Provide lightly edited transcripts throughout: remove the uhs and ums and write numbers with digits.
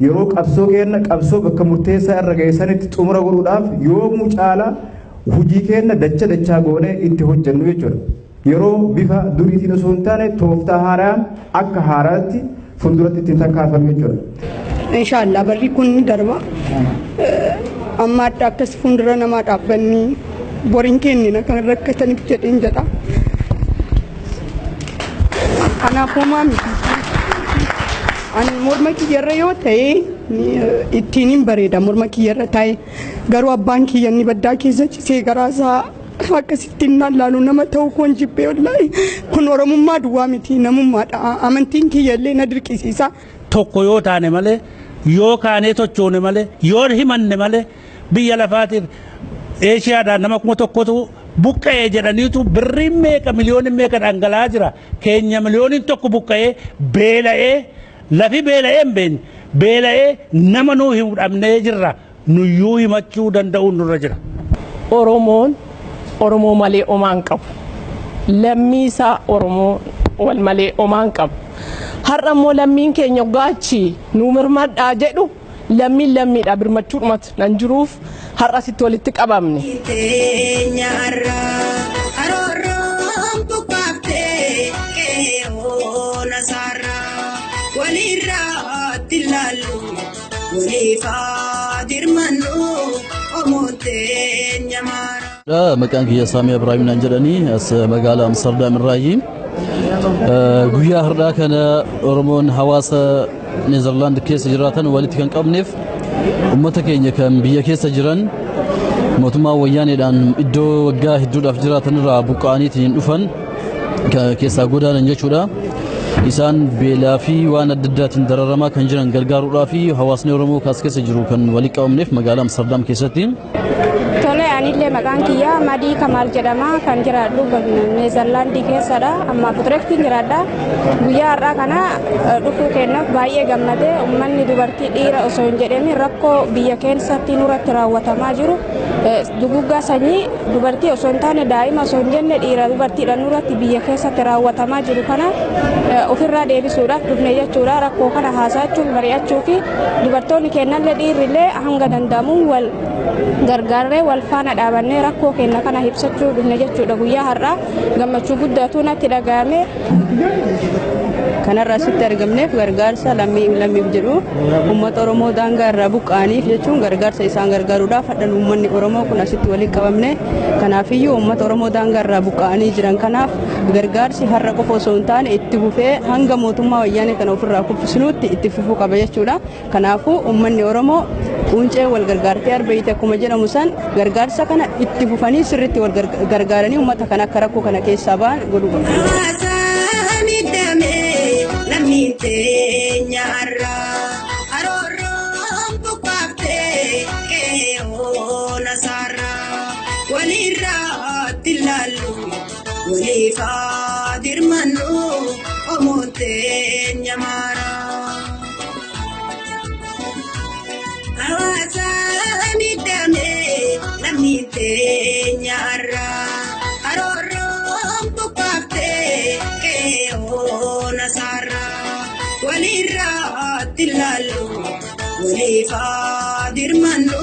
Yeroo qabsoo keenna qabsoo bakka murteessaa irra geessanitti xumura godhuudhaaf yoomuu caalaa hojii keenna dacha dachaa goonee itti hojjennu jechuudha. Yeroo bifa duriitiin osoo hin taane tooftaa haaraan akka haaraatti fuulduratti ittiin tarkaanfannu jechuudha. Inshaallah barri kun ni darba. Amma adda akkas fuuldura namaa dhaabbanni boriin kennina kan rakkataniif jedheen jedha. Kanaaf homaa miti. Ani morma kiyyarra yoo ta'e ittiin hin bareeda, morma kiyyarra taa'e garuu abbaan kiyya inni baddaa keessa cisee garaasaa akkasitti naan laalu nama ta'uu koon jibbee. Wallaahi kun oromummaa duwwaa miti, namummaadha. Amantiin kiyya illee na dirqisiisa. Tokko yoo taane malee, yoo kaanee tochoone malee, yoo himanne malee, biyya lafaatiif Eeshiyaadhaan nama 1000tu buqqa'ee jedhaniitu birriin meeqa, miliyooniin meeqa dhangala'aa jira. Keenya miliyooniin 1 buqqa'ee beela'ee, lafi beela'ee hin beekne, beela'ee nama nuu hin dhabnee jirra. Nuyyuu himachuu danda'uun nurra jira. Oromoon Oromoo malee omaa hin qabu. Lammii isaa Oromoo wal malee omaa hin qabu. Har'a immoo lammiin keenya gaachi nuu mirmadhaa jedhu, lammiin lammiidha birmachuudhumatu nan jiruuf har'a asitti walitti qabamne. Aroorroon buqqaaftee qe'oo nasaarraa walirraatti ilaallu waliifaa dirmannu omootee nyamaara. Maqaan kiyya Saamii Ibraahim naan jedhanii, as magaalaa Amsterdam irraayi. Guyyaa har'aa kana Oromoon hawaasa Neezerlaand keessa jiraatan walitti kan qabneef uummata keenya kan biyya keessa jiran mootummaa wayyaaneedhaan iddoo waggaa hedduudhaaf jiraatan irraa buqqa'aniitiin dhufan keessaa godaanan jechuudha. Isaan beelaa fi waan adda addaatiin dararamaa kan jiran gargaaruudhaa fi hawaasni Oromoo kaas keessa jiru kan walitti qabamneef magaalaa Amsterdam keessatti. Tole, anillee maqaan kiyya Madii Kamaal jedhama. Kan jiraadhu Neezerlaandii keessadha. Amma Utreechtiin jiraadha. Guyyaa har'aa kana dhufuu kennaaf baay'ee gammadee, uummanni dubartii dhiira osoo hin jedhamin rakkoo biyya keessatti nurratti raawwatamaa jiru, duguggaa sanyii, dubartii osoo hin taane, daa'ima osoo hin jenne, dhiira dubartiidhaan nurratti biyya keessatti raawwatamaa jiru kana ofirraa deebisuudhaaf dhufne jechuudha. Rakkoo kana haasa'achuuf, mari'achuu fi dubartoonni kennallee dhiirrillee hanga danda'amuun wal gargaarree wal faana dhaabannee rakkoo keenya kana ibsachuu dhufne jechuudha. Guyyaa har'aa gammachuu guddaatu natti dhaga'ame. Kanarraa asitti argamneef gargaarsa lammii lammiif jedhu, uummata Oromoo daangaa irraa buqqa'aniif jechuun gargaarsa isaan gargaaruudhaaf hadhan uummanni Oromoo kun asitti walitti qabamne. Kanaafiyyuu uummata Oromoo daangaa irraa buqqa'anii jiran kanaaf gargaarsi har'a qofa osoo hin taane itti fufee hanga mootummaa wayyaanee kana ofirraa kuffisnuutti itti fufuu qaba jechuudha. Kanaafuu uummanni Oromoo quncee wal gargaartee arbeeyite akkuma jedhamu san, gargaarsa kana itti fufanii sirriitti wal gargaaranii uummata kana akka rakkoo kana keessaa ba'an godhuu qabu. Lammiin teenya har'aa aroorroon buqqaaftee qe'oo nasaarraa walirraatti ilaallu waliifaa dirmannu omootee nyamaara. Hawaasa miidhame lammiin teenya har'aa aroorroon buqqaaftee qe'oo nasaarraa walirraatti ilaallu waliifaa dirmannu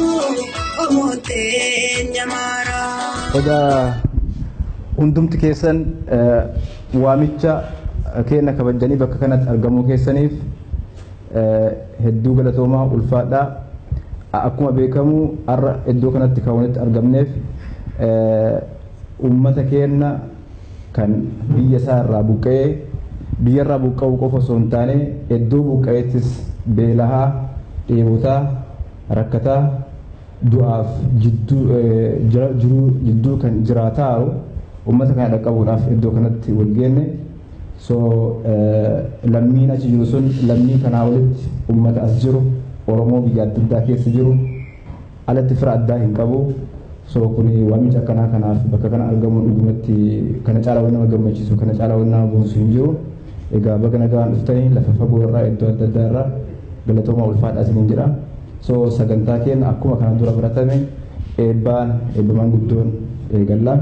omootee nyamaara. Egaa hundumti keessan waamicha keenya kabajanii bakka kanatti argamuu keessaniif hedduu galatoomaa, ulfaadhaa. Akkuma beekamu har'a iddoo kanatti kan walitti argamneef uummata keenya kan biyya isaa irraa buqqa'ee, biyya irraa buqqa'uu qofa osoo hin taane iddoo buqqa'eettis beelahaa, dheebotaa, rakkataa, du'aaf jidduu jiruu jidduu kan jiraataa uummata kana dhaqqabuudhaaf iddoo kanatti wal geenne. So lammiin achi jiru sun lammii kanaa olitti uummata as jiru, Oromoo biyya adda addaa keessa jiru alatti fira addaa hin qabu. So kun waamicha akkanaa kanaaf bakka kana argamuun dhugumatti kana caalaa waan nama gammachiisu, kana caalaa waan nama boonsu hin jiru. Egaa baga nagaan dhuftanii, lafa fagoo irraa, iddoo adda addaa irraa galatooma, ulfaadhaa isiniin jedha. So sagantaa keenya akkuma kana dura baratame eebbaan, eebbaman guddoon eegalla.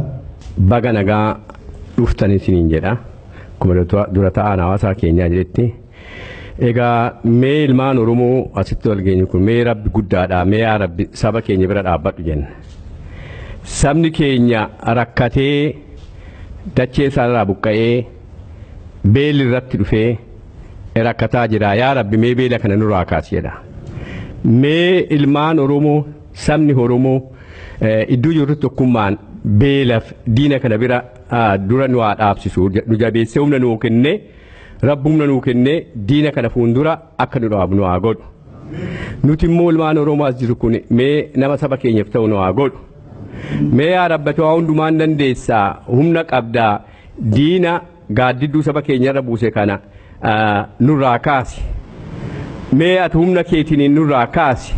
Baga nagaa dhuftanii isiniin jedha. Akkuma dura ta'aan hawaasaa keenyaa jedhetti Egaa mee ilmaan Oromoo asitti wal geenyu kun mee Rabbi guddaadha, mee yaa Rabbi saba keenya bira dhaabbadhu jenna. Sabni keenya rakkatee dachee isaarraa buqqa'ee beelli irratti dhufee rakkataa jira. Yaa Rabbi mee beela kana nurraa kaasi jedha. Mee ilmaan Oromoo, sabni Oromoo iddoo jirru tokkummaan beelaaf diina kana bira dura nu haa dhaabsisu, nu jabeessee humna nuu kennee, Rabbi humna nuu kennee diina kana fuuldura akka nu dhaabu nu haa godhu. Nuti immoo ilmaan Oromoo as jiru kun mee nama saba keenyaaf ta'u nu haa godhu. Mee yaa Rabbi ati waa hundumaan dandeessaa, humna qabdaa, diina gaaddidduu saba keenyarra buuse kana nurraa kaasi. Mee ati humna keetiin nurraa kaasi.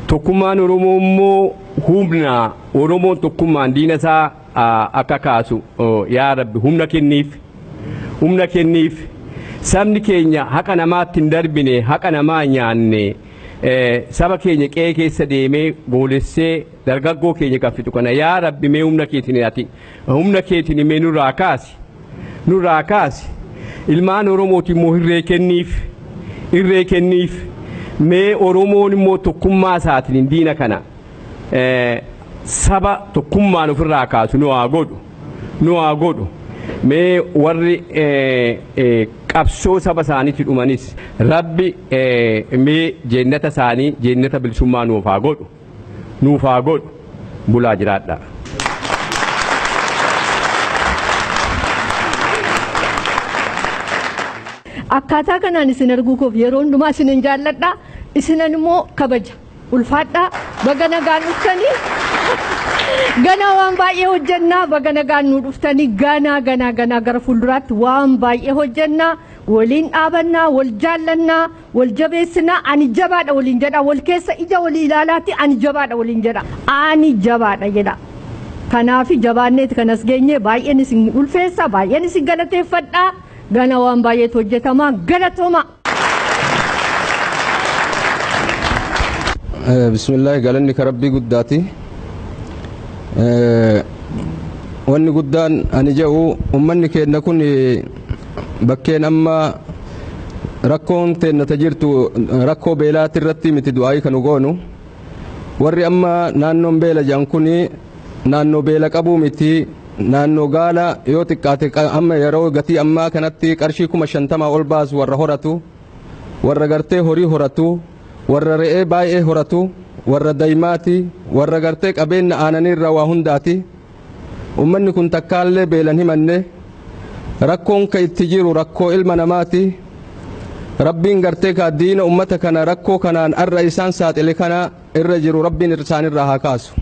Tokkummaan Oromoo immoo humna, Oromoon tokkummaan diina isaa akka kaasu yaa Rabbi humna kenniif. Humna kenniif. Sabni keenya haqa namaatti hin darbine, haqa namaa nyaanne, saba keenya qe'ee keessa deemee goolessee dargaggoo keenya kan fixu kana yaa Rabbi mee humna keetiin ati humna keetiin mee nurraa kaasi. Nurraa kaasi. Ilmaan Oromooti immoo hirree kenniif. Hirree kenniif. Mee Oromoon immoo tokkummaa isaatiin diina kana saba tokkummaan ofirraa kaasu nu haa godhu. Nu haa godhu. Mee warri qabsoo saba isaaniitti dhumanis Rabbi mee jeennata isaanii jeennata bilisummaa nuuf haa godhu. Nuuf haa godhu. Bulaa jiraadha. Akkaataa kanaan isin arguu koof yeroo hundumaa isinin jaalladha. Isinan immoo kabaja. Ulfaadha. Baga nagaan dhuftanii. Ganaa waan baay'ee hojjennaa. Baga nagaan nu dhuftanii. Ganaa ganaa ganaa gara fuulduraatti waan baay'ee hojjennaa. Waliin dhaabannaa, wal jaallannaa, wal jabeessinaa. Ani jabaadha waliin jedha. Wal keessa ija walii ilaalaatti ani jabaadha waliin jedha. Ani jabaadha jedha. Kanaaf jabaanneeti kanas geenye baay'een isin ulfeessa, baay'een isin galateeffadha. Gana waan baay'eetu hojjetama. Galatooma. Bismillaahi, galanni ka Rabbii guddaati. Wanni guddaan ani jedhu ummanni keenya kun bakkeen amma rakkoon teennata jirtu rakkoo beelaati irratti miti du'aayii kan goonu. Warri amma naannoon beela jedhan kun naannoo beela qabuu miti, naannoo gaala yoo xiqqaate amma yeroo gatii ammaa kanatti qarshii 50,000 ol baasu warra horatu, warra gartee horii horatu, warra re'ee baay'ee horatu, warra daa'imaati, warra gartee qabeenya aananii irraa waa hundaati. Ummanni kun takkaallee beelan himanne. Rakkoon ka itti jiru rakkoo ilma namaati. Rabbiin gartee ka diina ummata kana rakkoo kanaan arra isaan saaxile kana irra jiru Rabbiin isaanirraa haa kaasu.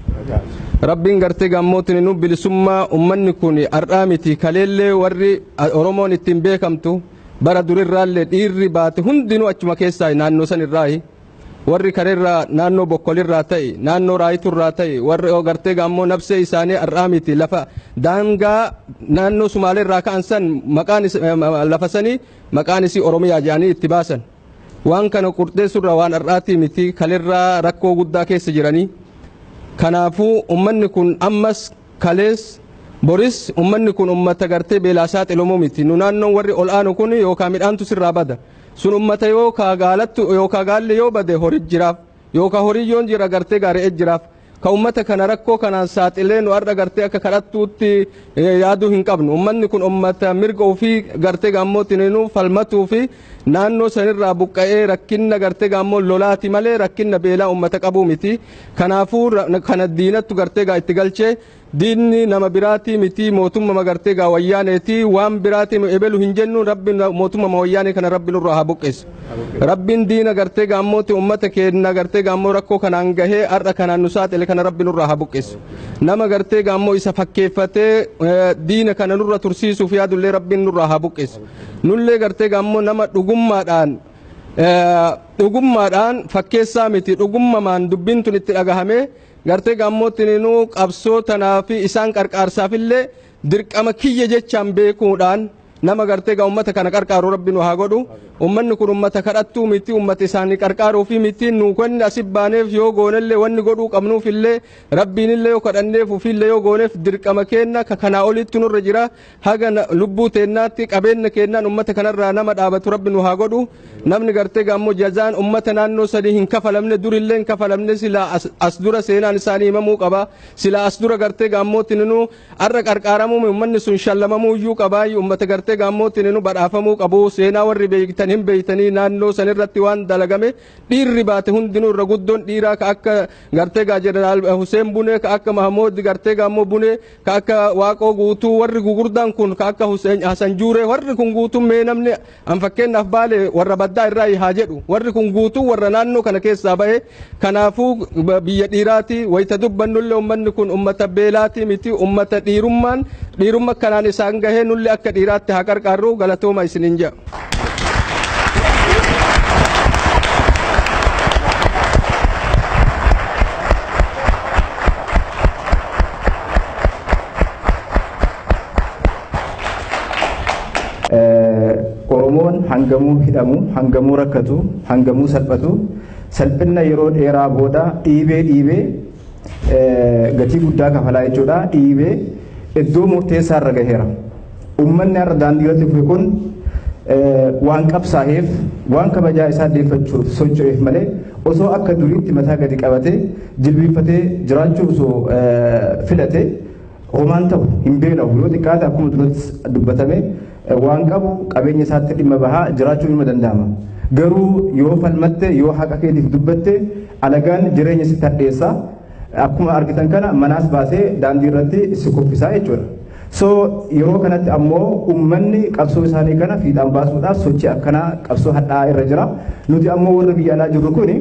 Rabbiin gartee gammootiin nu bilisummaa ummanni kun har'aa miti kaleellee warri Oromoon ittiin beekamtu bara durirraallee dhiirri baate hundinuu achuma keessaa naannoo san irraayi. Warri kareerraa naannoo bokkolirraa ta'e, naannoo raayiturraa ta'e, warri gartee gaammoo nafsee isaanii har'aa miti lafa daangaa naannoo Sumaaleerraa ka'an san maqaan lafa sanii maqaan isii Oromiyaa jedhanii itti baasan. Waan kana qurxeessurraa waan har'aatii miti kaleerraa rakkoo guddaa keessa jiranii. Kanaafuu ummanni kun ammas kalees boris ummanni kun ummata gartee beelaa saaxilamuu miti. Nu naannoon warri ol aanu kun yookaan midhaantu sirraa bada. Sun ummata yookaan gaalattu yookaan gaalli yoo bade horii jiraaf yookaan horii yoon jira gartee gaarii jiraaf. Ka ummata kana rakkoo kanaan saaxilee nu har'a gartee akka kadhattuutti yaaduu hin qabnu. Ummanni kun ummata mirga ofii gartee gaammootiin nu falmatuu fi naannoo sanirraa buqqa'ee rakkinna gartee gaammoo lolaati malee rakkinna beelaa ummata qabuu miti. Kanaafuu kana diinattu gartee gaa itti galchee diinni nama biraatii miti mootummaa gartee gaa wayyaaneeti waan biraatii ebelu hin jennu. Rabbi mootummaa wayyaanee kana Rabbi nurraa haa buqqeessu. Rabbiin diina gartee gaammooti ummata keenya gartee gaammoo rakkoo kanaan gahee har'a kanaan nu saaxile kana Rabbi nurraa haa buqqeessu. Nama gartee gaammoo isa fakkeeffatee diina kana nurra tursiisuuf yaadullee Rabbiin nurraa haa buqqeessu. Nullee gartee gaammoo nama dhugummaadhaan fakkeessaa miti dhugummamaan dubbiin tun itti dhagahamee gartee gaammootiin nu qabsoo tanaa fi isaan qarqaarsaafillee dirqama kiyya jechaan beekuudhaan nama gartee gaa ummata kana qarqaaru Rabbi nu haa godhu. Ummanni kun ummata kadhattuu miti, ummata isaanii qarqaaruu fi miti. Nu konni asi baaneef yoo goonellee, wanni godhuu qabnuuf illee, rabbiin illee yoo kadhanneef, ufiillee yoo gooneef, dirqama keenna ka kanaa olitti nurra jira. Haga lubbuu teennaatti qabeenya kennaan ummata kanarraa nama dhaabatu rabbi nu haa godhu. Namni gartee gaammoo jazaan ummata naannoo sadii hin kafalamne, durillee hin kafalamne. Silaa as dura seenaan isaanii himamuu qaba. Silaa as dura gartee gaammootti nu arra qarqaaramuu, ummanni sun shallamamuu iyyuu qabaa. Ummata gartee gaammootti nu badhaafamuu qabu. Seenaa warri beektan hin beeytanii, naannoo sanirratti waan dalagame. Dhiirri baate hundinuu irra guddoon dhiiraa ka akka gartee gaa Jeneraal Hussein Bunee, ka akka Mahamood gartee gaammoo Bunee, ka akka Waaqoo Guutuu, warri gugurdaan kun, ka akka Hussein Hasan Juuree, warri kun guutuu. Mee namni an fakkeenyaaf Baale warra baddaa irraa haa jedhu, warri kun guutuu warra naannoo kana keessaa bahe. Kanaafuu biyya dhiiraati. Wayita dubbannullee ummanni kun ummata beelaati miti, ummata dhiirummaan dhiirumma kanaan isaan gahee. Nullee akka dhiiraatti haa qarqaarru. Galatooma isiniin jedha. Oromoon hangamuu hidhamu, hangamuu rakkatu, hangamuu salphatu, salphina yeroo dheeraa booda dhiibee dhiibee gatii guddaa kafalaa jechuudha. Dhiibee iddoo murteessaa irra gaheera. Uummanni har'a daandii irratti dhufe kun waan qabsaa'eef, waan kabajaa isaa deeffachuuf socho'eef malee, osoo akka duriitti mataa gadi qabatee jilbiinfatee jiraachuu osoo filate homaan ta'u hin beela'u. Yoo xiqqaate akkuma duratti dubbatame waan qabu qabeenya isaatti dhimma bahaa jiraachuun nima danda'ama. Garuu yoo falmatte, yoo haqa keetiif dubbatte, alagaan jireenya sitti hadheessa. Akkuma argitan kana manaas baasee daandii irratti si kuffisaa jechuudha. So yeroo kanatti ammoo uummanni qabsoo isaanii kana fiixaan baasuudhaaf sochii akkanaa qabsoo hadhaa'aa irra jira. Nuti ammoo warra biyya alaa jirru kuni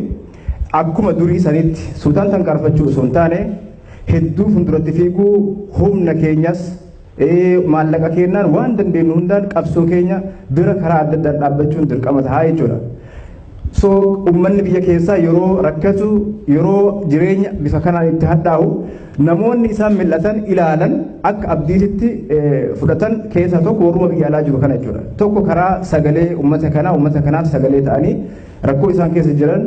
akkuma durii sanitti suutaan tankaarfachuu osoo hin taane, hedduu fuulduratti fiiguu, humna keenyas maallaqa keenyaan waan dandeenyu hundaan qabsoo keenya bira karaa adda addaan dhaabbachuun dirqama ta'a jechuudha. So uummanni biyya keessaa yeroo rakkatu, yeroo jireenya bifa kanaan itti hadhaa'u, namoonni isaan mil'atan, ilaalan, akka abdiititti fudhatan keessaa tokko warruma biyya alaa jiru kana jechuudha. Tokko karaa sagalee uummata kanaa, uummata kanaaf sagalee ta'anii rakkoo isaan keessa jiran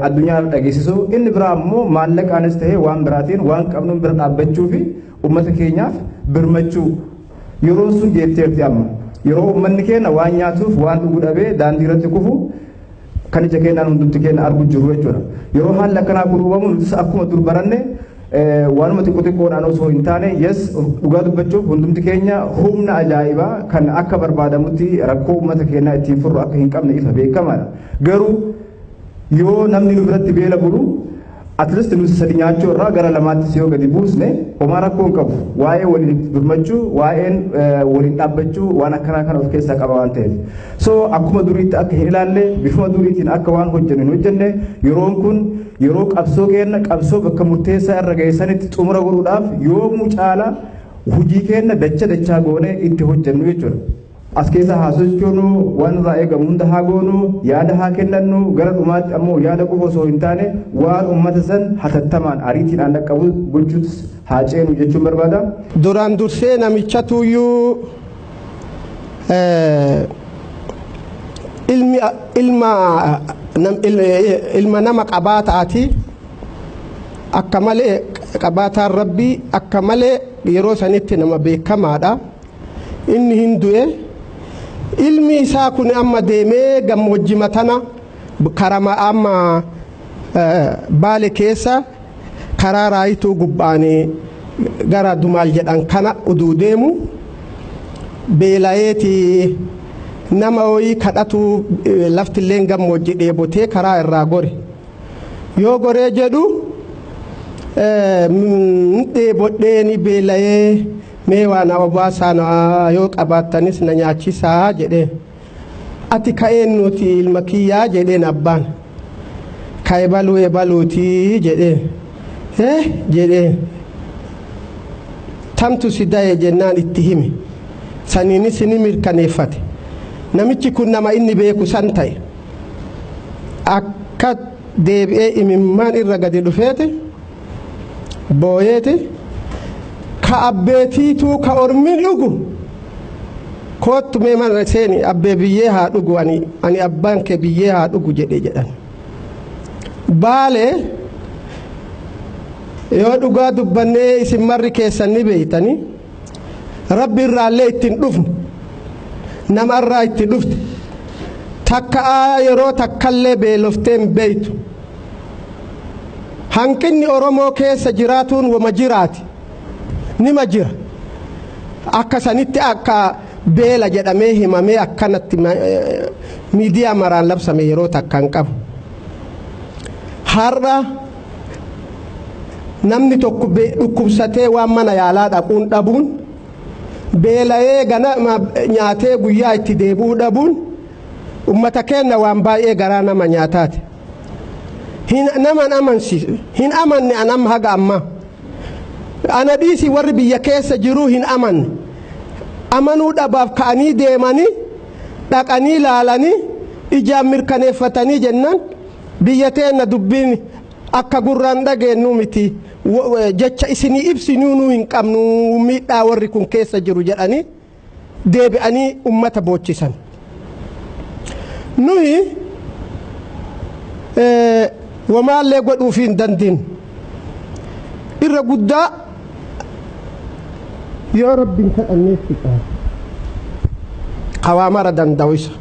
addunyaa dhageessisu. Inni biraa ammoo maallaqaanis ta'ee waan biraatiin waan qabnuun bira dhaabbachuu fi uummata keenyaaf birmachuu. Yeroon sun geetteerti amma. Yeroo uummanni keenya waan nyaatuuf waan dhugu dhabee daandii irratti kufu kan ija keenyaan hundumti keenya argu jiru jechuudha. Yeroo haalli akkanaa kun uumamu, nutis akkuma dur baranne waanuma xiqqoo xiqqoodhaan osoo hin taane, yes, dhugaa dubbachuuf hundumti keenya humna ajaa'ibaa kan akka barbaadamutti rakkoo uummata keenyaa ittiin furru akka hin qabne ifa beekamaadha. Garuu yoo namni nu biratti beela bulu, at least nuti sadi nyaachuu irraa gara lamaatti yoo gadi buusne homaa rakkoo hin qabu. Waa'ee waliin birmachuu, waa'een waliin dhaabbachuu waan akkanaa kana of keessaa qaba waan ta'eef. So akkuma duriitti akka hin ilaalle, bifuma duriitiin akka waan hojjennu hin hojjenne. Yeroon kun yeroo qabsoo keenya qabsoo bakka murteessaa irra geessanitti xumura godhuudhaaf yoomuu caala hojii keenya dacha dachaa goonee itti hojjennu jechuudha. As keessa haa sochoonu, waan irraa eegamu hunda haa goonu, yaada haa kennannu. Gara dhumaatti ammoo yaada qofa osoo hin taane waan uummata san hatattamaan ariitiidhaan dhaqqabu gochuutis haa ceenu jechuun barbaada. Duraan dursee namicha tuyyuu ilmi ilma ilma nama qabaataati, akka malee qabaataan rabbii, akka malee yeroo sanitti nama beekamaadha. Inni hin du'e. Ilmi isaa kun amma deemee gammoojjima tana karama amma Baale keessa karaa Raayituu gubbaanii gara Dumaal jedhan kana uduu deemu beela'eeti nama wayii kadhatu. Laftilleen gammoojji, dheebotee karaa irraa gore. Yoo goree jedhu, "Dheebodheeni beela'ee, mee waan obaasaa yoo qabaattanis na nyaachisaa," jedhee. "Ati ka'een nuti ilma kiyyaa?" jedheen abbaan. "Ka'e baluu ebaluutii," jedhee. "Eh," jedhee. "Tamtu si da'e?" jennaan itti hime. Saniinis ni mirkaneeffate namichi kun nama inni beeku san ta'e. Akka deebi'ee imimmaan irra gadi dhufeeti booyeeti, ka abbeetiituu ka ormi dhugu. Koottu mee mana seeni, abbee biyyee haa dhugu, ani abbaan kee biyyee haa dhugu jedhe jedhan. Baalee yoo dhugaa dubbannee, isin marri keessan ni beeytanii, Rabbi irraallee ittiin dhufne, namarraa itti dhufte. Takka yeroo takkallee beeloftee hin beeytu. Hanqinni Oromoo keessa jiraatuun wama jiraati, nima jira. Akka sanitti akka beela jedhamee himamee akkanatti miidiyaa maraan labsame yeroo takka hin qabu. Har'a namni tokko dhukkubsatee waan mana yaalaa dhaquun dhabuun, beela'ee ganama nyaatee guyyaa itti deebi'uu dhabuun ummata keenya waan baay'ee garaa nama nyaataati. Nama amansiisu hin amanne. An amma haga ammaa ana dhiisi, warri biyya keessa jiruu hin amanne. Amanuu dhabaaf ka'anii deemanii dhaqanii laalanii ijaan mirkaneeffatanii jennaan, biyya teenna dubbiin akka gurraan dhageennu miti, jecha isinii ibsinuu nuu hin qabnu, miidhaa warri kun keessa jiru jedhanii deebi'anii ummata boochisan. Nuyi wamaallee godhuufii hin dandeenyu. Irra guddaa yoo Rabbiin kadhanneef fixa. Hawaa mara danda'u isa.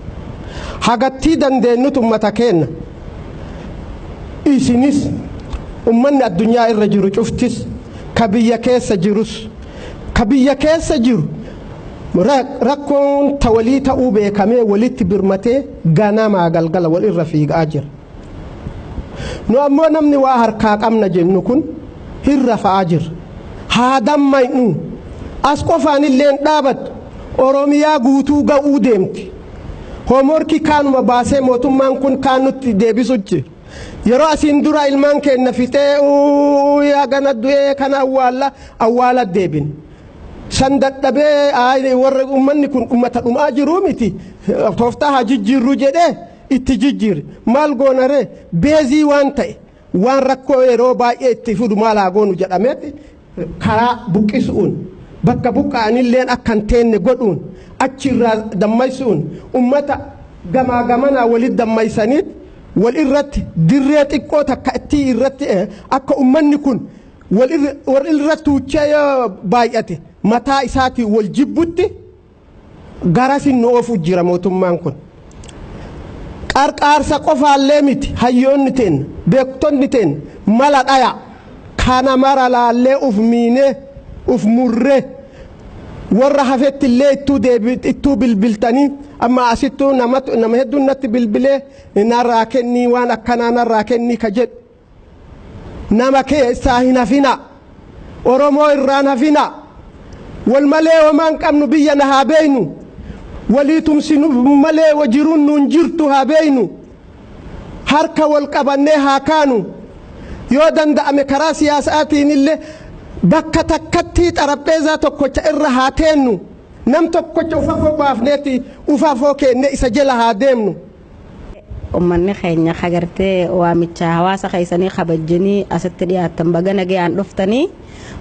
Hagattii dandeenyutu ummata keenya. Isinis ummanni addunyaa irra jiru cuftis, ka biyya keessa jirus, ka biyya keessa jiru rakkoon ta walii ta'uu beekamee walitti birmatee ganamaa galgala wal irra fiigaa jira. Nu ammoo namni waa harkaa qabna jennu kun hin rafa'aa jira. Haa dammaynu, as qofaan illee hin dhaabattu, Oromiyaa guutuu ga'uu deemti. Hoomorkii kaanuma baasee mootummaan kun kaan nutti deebisu jira. Yeroo asiin dura ilmaan keenya fixee yaa gana du'ee kana awwaalla awwaala deebin. San dadhabee warra uummanni kun uummata dhumaa jiruu miti, tooftaa haa jijjiirru jedhee itti jijjiirre. Maal goonaree, beezii waan ta'e, waan rakkoo yeroo baay'ee itti fidu maal haa goonu jedhameeti karaa buqqisuun, bakka buqqa'anilleen akka hin teenne godhuun, achirraa dammaysuun, ummata gamaa gamanaa walitti dammaysaniit wal irratti dirree xiqqoo takka itti irratti akka ummanni kun wal irratti tuuchee yoo baay'ate mataa isaatiin wal jibbutti garasin nu oofu jira mootummaan kun. Qarqaarsa qofaallee miti, hayyoonni teen, beektonni teen mala dhaya kana mara laallee uf miinee uf murree warra hafetti illee ittuu bilbiltanii, amma asittuu nama hedduun natti bilbilee narraa kennii, waan akkanaa narraa kennii ka jedhu. Nama keessaa hin hafina, Oromoo irraan hafina. Wal malee homaan qabnu, biyya na haa beeynu, walii tumsinu malee jiruun nuun jirtu haa beeynu. Harka wal qabannee haa kaanu. Yoo danda'ame karaa siyaasaatiin illee bakka takkatti xarapheezaa tokkocha irra haa teennu, nam tokkocha ufafoo baafneeti ufafoo keenne isa jala haa deemnu. Ummanni keenya hagartee waamicha hawaasa keessanii kabajjanii asitti dhiyaatan, baga nagayaan dhuftanii.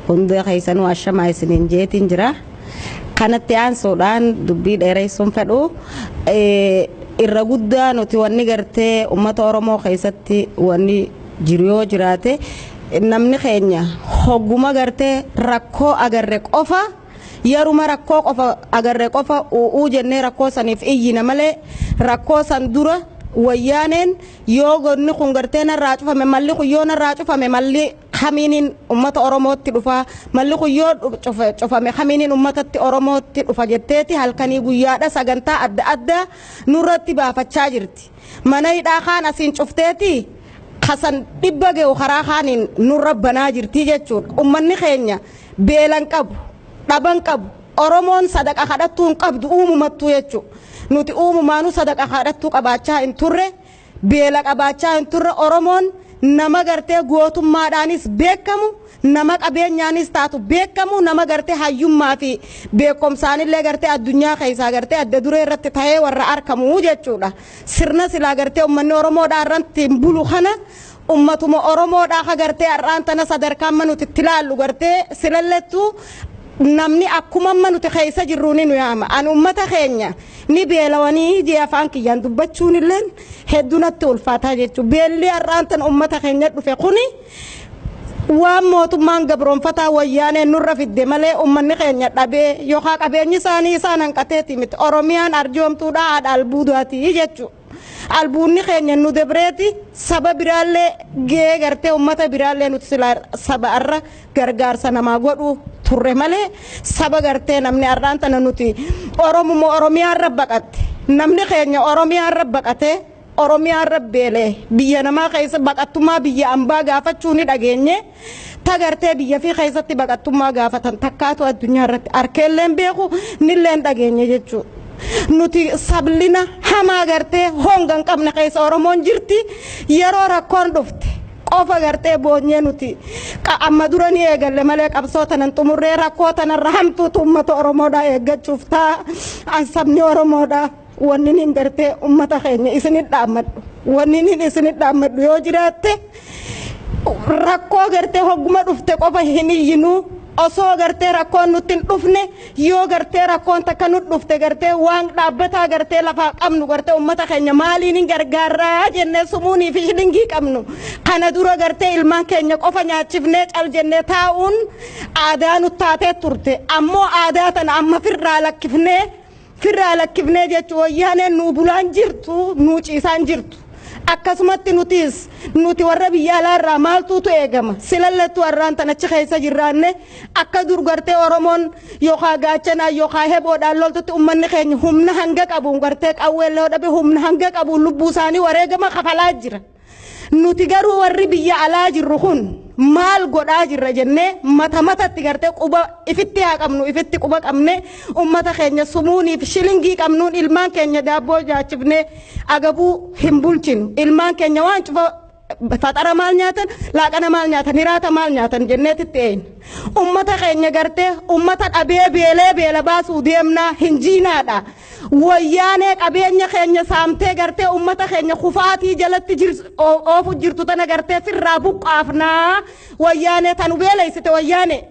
Hunda keessanuu ashamaa isiniin jeetiin jira. Kanatti aansuudhaan dubbii dheeressuun fedhu, irra guddaa nuti wanni gartee uummata Oromoo keessatti wanni jiru yoo jiraate, namni keenya hogguma gartee rakkoo agarre qofa, yeruma rakkoo qofa agarre qofa u'uu jennee rakkoo saniif iyyina malee, rakkoo san dura wayyaaneen yoo gonni kun gartee narraa cufame, malli kun yoo narraa cufame, malli kamiiniin ummata Oromootti dhufa, malli kun yoo cufame kamiiniin ummatatti Oromootti dhufa jetteeti halkanii guyyaadha sagantaa adda addaa nurratti baafachaa jirti. Mana hidhaa kaan asiin cufteeti kasan 100 ge'u karaa kaaniin nurra banaa jirti jechuudha. Ummanni keenya beelan qabu, dhaban qabu, Oromoon sadaqa kadhattuu hin qabdu uumamattuu jechuudha. Nuti uumamaanuu sadaqa kadhattuu qabaachaa hin turre, beela qabaachaa hin turre. Oromoon nama gartee gootummaadhaanis beekamu, nama qabeenyaanis taatu beekamu, nama gartee hayyummaa fi beekumsaanillee gartee addunyaa keessaa gartee adda duree irratti ta'ee warra argamu jechuudha. Sirna silaa gartee uummanni Oromoodhaa irratti hin bulu kana, ummatuma Oromoodhaa ka gartee har'aan tana sadarkaa amma nuti itti ilaallu gartee silallettuu Namni akkuma amma nuti keessa jirru ni nu yaama. Ani uummata keenya ni beelawanii jee afaan kiyyaan dubbachuun illee hedduu natti ulfaataa jechuudha. Beelli har'aan tan uummata keenya dhufe kuni waan mootummaan gabroonfataa Wayyaanee nurra fidde malee uummanni keenya dhabee yookaan qabeenyi isaanii isaan hanqateeti miti. Oromiyaan arjoomtuudha, haadha albuudaati jechuudha. Albuunni keenya nu dabreeti saba biraallee gahee gartee uummata biraallee nuti silaa saba irra gargaarsa namaa godhu turre malee saba gartee namni har'aan tana nuti Oromoo Oromiyaa irra baqatte, namni keenya Oromiyaa irra baqatee Oromiyaa irra beelee biyya namaa keessa baqattummaa biyya ambaa gaafachuu ni dhageenye. Tagartee biyya fi keessatti baqattummaa gaafatan takkaatu addunyaa irratti harkeelleen beeku nilleen dhageenye jechuudha. Nuti sablina hamaa gartee honga hin qabne keessa Oromoon jirti. Yeroo rakkoon dhufte qofa gartee boonyee nuti amma dura ni eegalle malee qabsoo tanan xumurree rakkoo tanarra hamtuutu uummata Oromoodhaa eeggachuuf ta'a. An sabni Oromoodhaa wanni nin gartee uummata keenya isinit dhaammadhu, wanni nin isinit dhaammadhu yoo jiraatte, rakkoo gartee hogguma dhufte qofa hin iyyinuu. Osoo gartee rakkoon nutti hin dhufne, yoo gartee rakkoon takka nu dhufte, gartee waan dhaabbataa gartee lafaa qabnu gartee uummata keenya maaliin hin gargaarraa jennee sumuunii fi shilingii qabnu kana dura gartee ilmaan keenya qofa nyaachifnee cal jennee taa'uun aadaa nu taatee turte. Ammoo aadaa tana amma firraa lakkifnee jechuun Wayyaaneen nuu bulaan jirtu, nuu ciisaan jirtu. Akkasumatti nutis nuti warra biyya alaarraa maaltuutu eegama? Silallattu warraan tanachi keessa jirraanne akka dur gartee Oromoon yookaan gaachanaa yookaan heboodhaan loltutti uummanni keenya humna hanga qabuun gartee qawweellee dhabe humna hanga qabuun lubbuu isaanii wareegama kafalaa jira. Nuti garuu warri biyya alaa jirru kun maal godhaa jirra jennee mata matatti gartee quba ifitti haa qabnu, ifitti quba qabne ummata keenya sumuuniif shilingii qabnuun ilmaan keenya daabboo nyaachifnee agabuu hin bulchinu. Ilmaan keenya waan cufa faxara maal nyaatan, laaqana maal nyaatan, hiraata maal nyaatan jenneetitti eeyna. Ummata keenya gartee ummata dhabee beelee beela baasuu deemnaa hin jiinaadha. Wayyaanee qabeenya keenya saamtee gartee ummata keenya kufaatii jalatti oofu jirtu tana gartee firraa buqqaafnaa. Wayyaanee tanu beeleessite, Wayyaanee.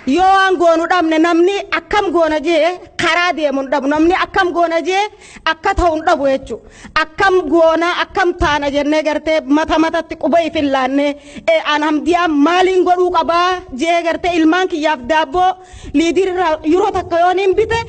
Yoo waan goonu dhabne, namni akkam goona jee karaa deemu hin dhabu, namni akkam goona jee akka ta'u hin dhabu jechuudha. Akkam goona, akkam taana jennee gartee mata matatti quba ifin laannee an Hamdiyaa maaliin godhuu qabaa jee gartee ilmaan kiyyaaf daabboo liidirirraa yeroo takka yoon hin bite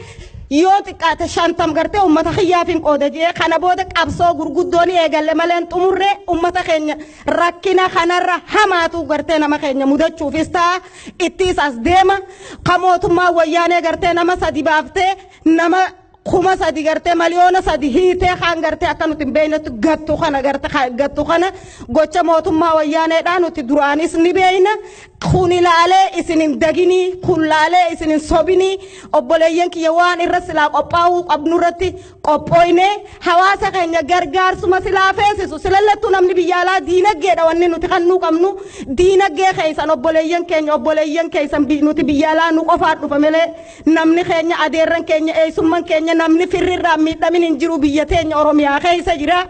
yoo xiqqaate 50 gartee uummata kiyyaaf hin qooda jee. Kana booda qabsoo gurguddoo ni eegalle malee xumurree uummata keenya rakkina kanarra hamaatu gartee nama keenya mudachuufis ta'a ittiis as deema. Ka mootummaa Wayyaanee gartee nama sadi baaftee nama 3000 gartee 3 miliyoona hiitee kaan gartee akka nuti hin beeknetti gattu kana, gartee gattu kana gocha mootummaa Wayyaaneedhaa nuti duraanis ni beekna. Kun ilaalee isin hin daginii, kun laalee isin hin sobinii, obboleeyyan kiyya. Waan irra silaa qophaa'uu qabnu irratti qophooyne hawaasa keenya gargaarsuma silaa feesisu silallattuu namni biyya alaa diinaggeedha. Wanni nuti kannuu qabnu diinaggee keessan, obboleeyyan keenya, obboleeyyan keessan. Nuti biyya alaa nu qofaa dhufa malee namni keenya, adeerran keenya, eessumman keenya, namni firrirraa miidhamin hin jiru, biyya teenya Oromiyaa keessa jira.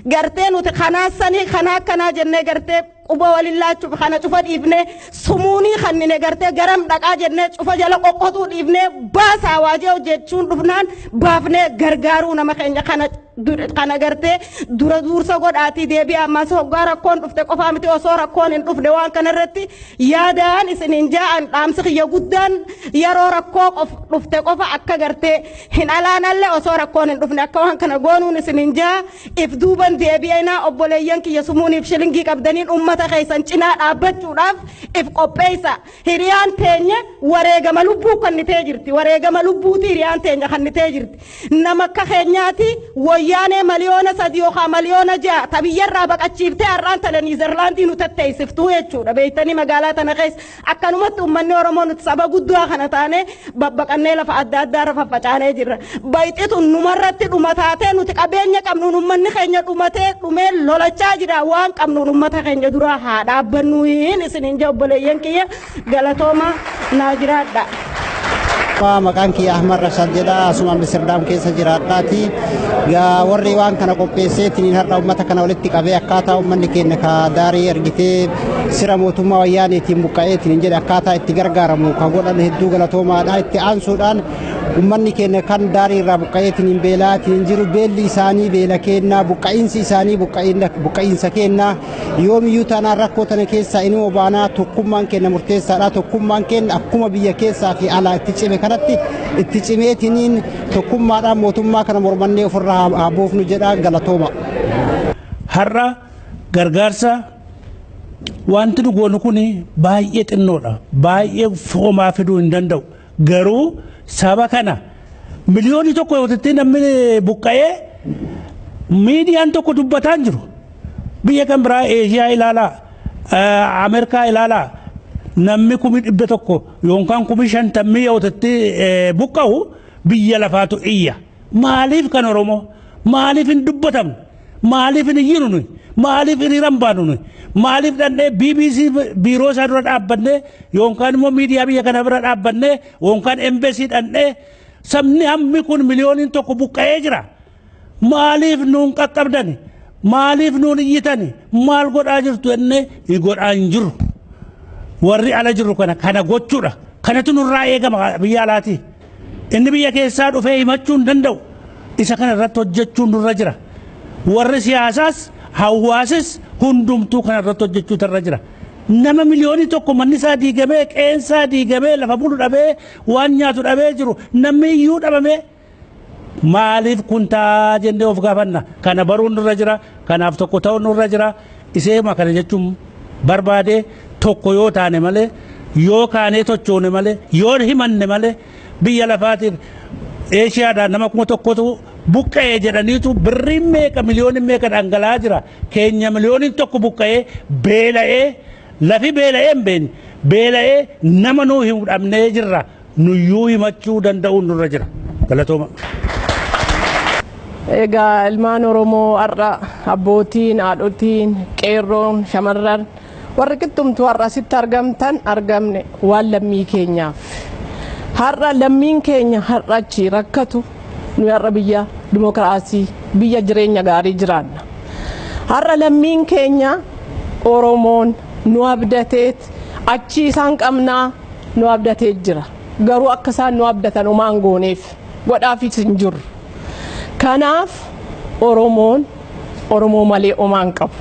Gartee nuti kanaa sanii kanaa akkanaa jennee gartee quba waliin laachuuf kana cufa dhiifnee sumuunii kannine gartee garam dhaqaa jennee cufa jala qoqqotuu dhiifnee baasaa waajee hojjechuun dhufnaan baafnee gargaaruu nama keenya kana gartee dura duursa godhaatii deebi'aa. Ammas hoggaa rakkoon dhufte qofaa miti, osoo rakkoon hin dhufne waan kanarratti yaadaan isiniin jaa'an. Dhaamsi kiyya guddaan yeroo rakkoo dhufte qofa akka gartee hin alaanallee osoo rakkoon hin dhufne akka waan kana goonuun isiniin jaa. If duuban deebi'inaa, obboleeyyan kiyya. Sumuuniif shilingii qabdaniin ummata keessan cinaa dhaabbachuudhaaf if qopheessa. Hiriyaan teenya wareegama lubbuu kannitee jirti, wareegama lubbuuti hiriyaan teenya kannitee jirti. Nama akka keenyaati Wayyaanee 3 miliyoona yookaan 6 miliyoona ta biyyarraa baqachiiftee har'aan tana Niizerlaandii nu tetteessiftuu jechuudha. Beektanii magaalaa tana keessa akkanumatti uummanni Oromoo nuti saba guddaa kana taane babbaqannee lafa adda addaa irra faffacaanee jirra. Bayixitu numarratti dhumataatee nuti qabeenya qabnuun uummanni keenya dhumatee dhumee lolachaa jira. Waan qabnuun uummata keenya duraa haa dhaabbannu isiniin jee, obboleeyyan kiyya. Galatooma, naa jiraadha. Maqaan kiyya Ahmad Rashad jedha. Asuma Amsterdam keessa jiraadhaati. Warri waan kana qopheesseetiin har'a uummata kana walitti qabee, akkaataa uummanni keenya ka daarii argitee sira mootummaa Wayyaaniitiin buqqa'eetiin jedhe akkaataa itti gargaaramu ka godhan, hedduu galatoomaadha. Itti aansuudhaan uummanni keenya kan daarii irraa buqqa'eetiin beelaatiin jiru, beelli isaanii beela kennaa, buqqa'iinsi isaanii buqqa'iinsa kennaa. Yoomiyyuu taanaan rakkoo tana keessaa inuma baanaa. Tokkummaan keenya murteessaadha. Tokkummaan keenya akkuma biyya keessaa fi alaa itti cime kanatti itti cimeetiniin tokkummaadhaan mootummaa kana mormannee ofirraa haa buufnu jedha. Galatooma. Har'a gargaarsa wanti nu goonu kun baay'ee xinnoodha. Baay'ee homaa fiduu hin danda'u. Garuu saba kana 1 miliyoona yoo ta'e namni buqqa'ee, miidiyaan tokko dubbataa hin jiru. Biyya kan biraa Eeshiyaa ilaalaa, Ameerikaa ilaalaa, namni 100,000 yookaan 50,000 yoo ta'e buqqa'u biyya lafaatu iyya. Maaliif kan Oromoo? Maaliif hin dubbatamne? Maaliif hin iyyinu nuyi? Maaliif hiriira hin baanu nuyi? Maaliif dhandhee BBC biiroo isaa dura dhaabbannee, yookaan immoo miidiyaa biyya kana bira dhaabbannee, yookaan embassy dhandhee, sabni hammi kun 1 miliyoona buqqa'ee jira? Maaliif nuun qaqqabdani? Maaliif nuun iyyitani? Maal godhaa jirtu jennee hin godhaa hin jirru. Warri ala jirru kana gochuudha. Kanatu nurraa eegama biyya alaatii. Inni biyya keessaa dhufee himachuu hin danda'u. Isa kana irratti hojjechuun nurra jira. Warri siyaasaas, hawaasis, hundumtuu kana irratti hojjechuutu irra jira. Nama 1 miliyoona manni isaa diigamee, qeensaa diigamee, lafa bulu dhabee, waan nyaatu dhabee jiru, namni iyyuu dhabamee, maaliif kun ta'a jennee of gaafanna. Kana baruun nurra jira. Kanaaf tokko ta'uun nurra jira. Iseema kana jechuun barbaade, tokko yoo taane malee, yoo kaanee tochoone malee, yoo himanne malee, biyya lafaatiif Eeshiyaadhaan nama 1000tu buqqa'ee jedhaniitu birriin meeqa, miliyooniin meeqa dhangala'aa jira. Keenya 1 miliyoona buqqa'ee beela'ee, lafi beela'ee hin beekne, beela'ee nama nuu hin dhabnee jirra. Nuyyuu himachuu danda'uun nurra jira. Galatooma. Egaa ilmaan Oromoo har'a abbootiin, haadhotiin, qeerroon, shamarran, warri qixxumtuu har'a asitti argamtan, argamne waan lammii keenyaaf. Har'a lammiin keenya har'a achi rakkatu, nu har'a biyya dimokiraasii, biyya jireenya gaarii jiraanna. Har'a lammiin keenya Oromoon nu abdateet achi isaan qabnaa nu abdatee jira. Garuu akka isaan nu abdatan homaan gooneef godhaafis hin jirru. Kanaaf Oromoon Oromoo malee homaan qabu.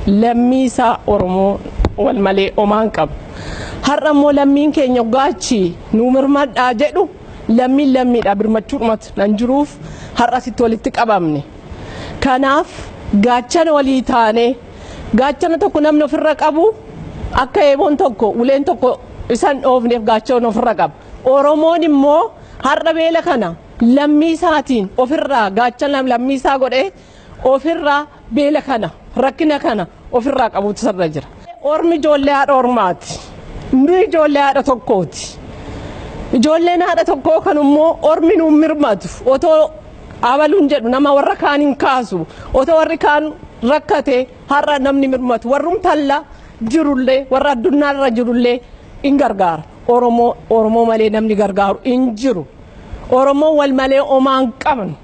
Lammii isaa Oromoo wal malee homaan qabu. Har'a immoo lammiin keenya gaachi nu mirmadhaa jedhu, lammiin lammiidha birmachuudhumatu nan jiruuf har'a asitti walitti qabamne. Kanaaf gaachana walii taanee, gaachana tokko namni ofirra qabu, akka eeboon tokko uleen tokko isan dhoofneef gaachana ofirra qaba. Oromoon immoo har'a beela kana lammii isaatiin ofirraa gaachana lammii isaa godhee ofirraa beela kana, rakkina kana ofirraa qabuutu sarara jira. Ormi ijoollee haadha ormaati. Nu ijoollee haadha tokkooti. Ijoolleen haadha tokkoo kan immoo ormi nuun mirmatu, otoo abaluun jedhu nama warra kaan hin kaasu, otoo warri kaan rakkate har'a namni mirmatu warrum talla jirullee, warra addunyaarra jirullee in gargaara. Oromoo Oromoo malee namni gargaaru hin jiru. Oromoo wal malee homaa hin qabnu.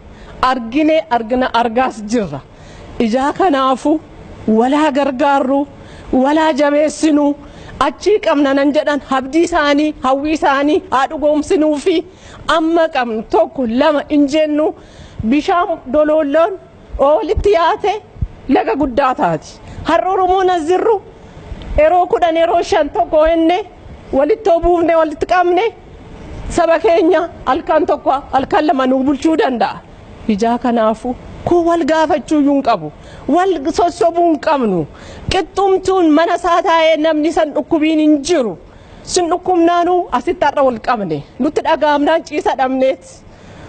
Argine, argina, argaas jirra. Ijaa kanaafu walaa gargaarru, walaa jabeessinu, achii qabna nan jedhan, abdii isaanii, hawwii isaanii haa dhugoomsinuu fi amma qabnu tokko lama hin jennu. Bishaan doloolloon walitti yaate laga guddaa taati. Har'a Oromoon as jirru yeroo 10, yeroo 5 tokko jenne walitti buufne, walitti qabne, saba keenya halkan tokko, halkan lama nuu bulchuu danda'a. Ijaa kanaafu kun wal gaafachuu iyyuu hin qabu. Wal sossobuu hin qabnu. Qixxumtuun mana isaa taa'ee namni san dhukkubiin hin jiru. Sin dhukkubnaanuu asitti har'a wal qabne. Nutti dhaga'amnaan ciisa dhabneet.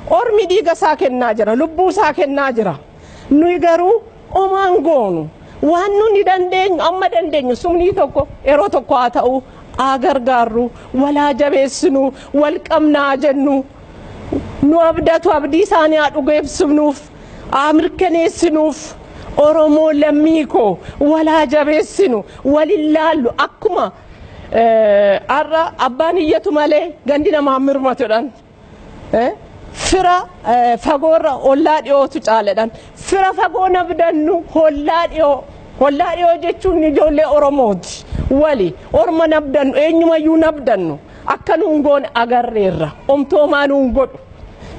Ormi dhiiga isaa kennaa jira. Lubbuu isaa kennaa jira. Nuyi garuu homaan goonu. Waan nuni dandeenyu, amma dandeenyu sumnii tokko yeroo tokko haa ta'u, haa gargaarru, walaa jabeessinu, wal qabnaa jennu. Nu abdatu, abdii isaanii haa dhugeessifnuuf, haa mirkaneessinuuf. Oromoo lammii koo walaa jabeessinu, walin laallu akkuma Har'a abbaan iyyatu malee gandi namaa mirmatuudhaan fira fagoorra ollaa dhiyootu caaladhaan fira fagoo nabdannu hollaa dhiyoo jechuun ijoollee Oromooti wali orma nabdannu eenyumayyuu nabdannu akka nuun goone agarreerra omtoomaa nuun godhu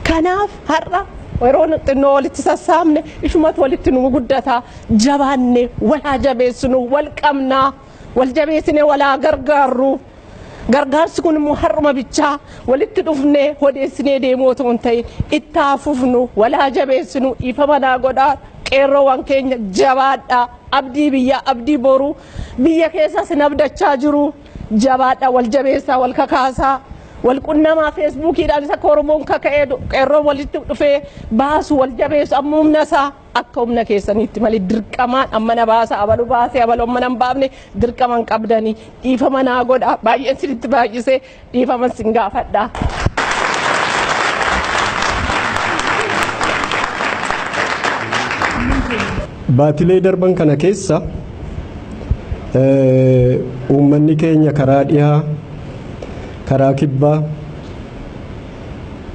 kanaaf har'a yeroo xinnoo walitti sassaabne ishumatu walitti nu guddataa jabaanne walaa jabeessinu wal qabnaa wal jabeessine walaa gargaarru gargaarsi kun immoo har'uma bichaa walitti dhufnee odeessinee deemuu otoo hin ta'in itti haafufnu walaa jabeessinu dhiifama naa godhaa qeerroowwan keenya jabaadhaa abdii biyyaa abdii boruu biyya keessas nabdachaa jiru jabaadhaa wal jabeessaa wal kakaasaa wal qunnamaa feesbuukiidhaan akka Oromoon kaka'ee qeerroon walitti dhufee baasu wal jabeessu amma humna isaa akka humna keessaniitti malee dirqamaan amma na baasa abalu baasee abalu amma nan baafne dirqaman qabdanii dhiifama naa godha baay'een sinitti baay'isee dhiifama sin gaafadha. Baatilee darban kana keessa uummanni keenya karaa dhihaa karaa kibbaa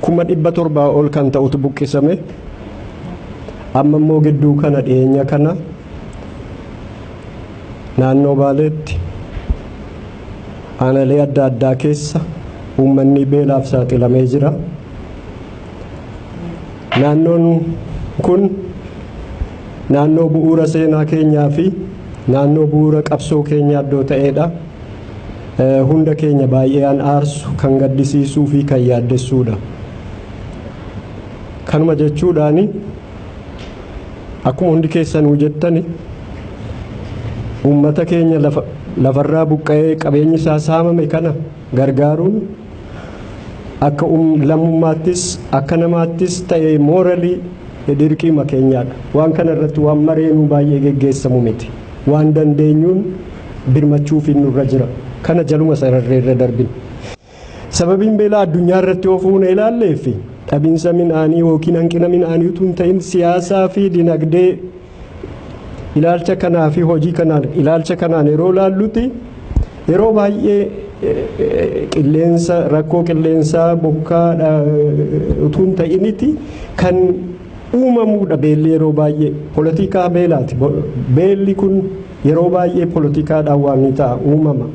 700,000 ol kan ta'utu buqqisame amma immoo gidduu kana dhiyeenya kana naannoo Baaleetti aanaalee adda addaa keessa uummanni beelaaf saaxilamee jira. Naannoon kun naannoo bu'uura seenaa keenyaa fi naannoo bu'uura qabsoo keenyaa iddoo ta'edha. Hunda keenya baay'een aarsu kan gaddisiisuu fi kan yaaddessuudha. Kanuma jechuudhaani akkuma hundi keessanuu jettani uummata keenya lafarraa buqqa'ee qabeenyi isaa saamame kana gargaaruun akka lammummaattis akka namaattis ta'ee mooralii dirqima keenyaadha. Waan kana irratti waan mareenuu baay'ee geggeessamu miti. Waan dandeenyuun birmachuuf nurra jira. Kana jaluma sararree irra darbin. Sababiin beelaa addunyaa irratti yoo fuune ilaallee fi dhabiinsa midhaanii yookiin hanqina midhaanii utuu hin ta'in siyaasaa fi dinagdee ilaalcha kanaa fi hojii kanaan ilaalcha kanaan yeroo ilaallutti yeroo baay'ee qilleensa rakkoo qilleensaa bokkaa utuu hin ta'initi kan uumamuudha beelli yeroo baay'ee polotikaa beelaati. Beelli kun yeroo baay'ee polotikaadhaan waan ni ta'a uumama.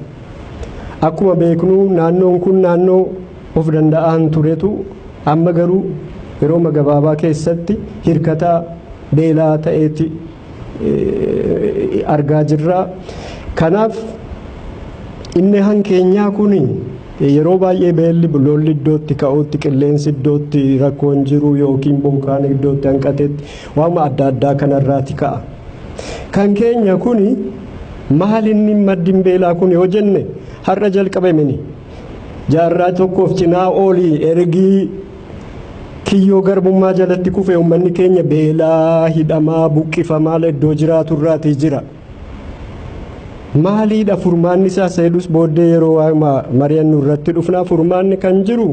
Akkuma beeknu naannoon kun naannoo of danda'aan turetu amma garuu yeroo gabaabaa keessatti hirkataa beelaa ta'eeti argaa jirra. Kanaaf inni hankeenyaa kun yeroo baay'ee beelli lolli iddootti ka'utti qilleensi iddootti rakkoon jiru yookiin bokkaan iddootti hanqatetti waanuma adda addaa kanarraati ka'a. Kan keenya kun maal inni maddiin beelaa kun yoo jenne har'a jalqabamini jaarraa tokkoof cinaa olii ergii kiyyoo garbummaa jalatti kufe uummanni keenya beelaa hidhamaa buqqifamaa iddoo jiraaturraatii jira. Maaliidha furmaanni isaa seedus booddee yeroo mari'annu irratti dhufnaa furmaanni kan jiru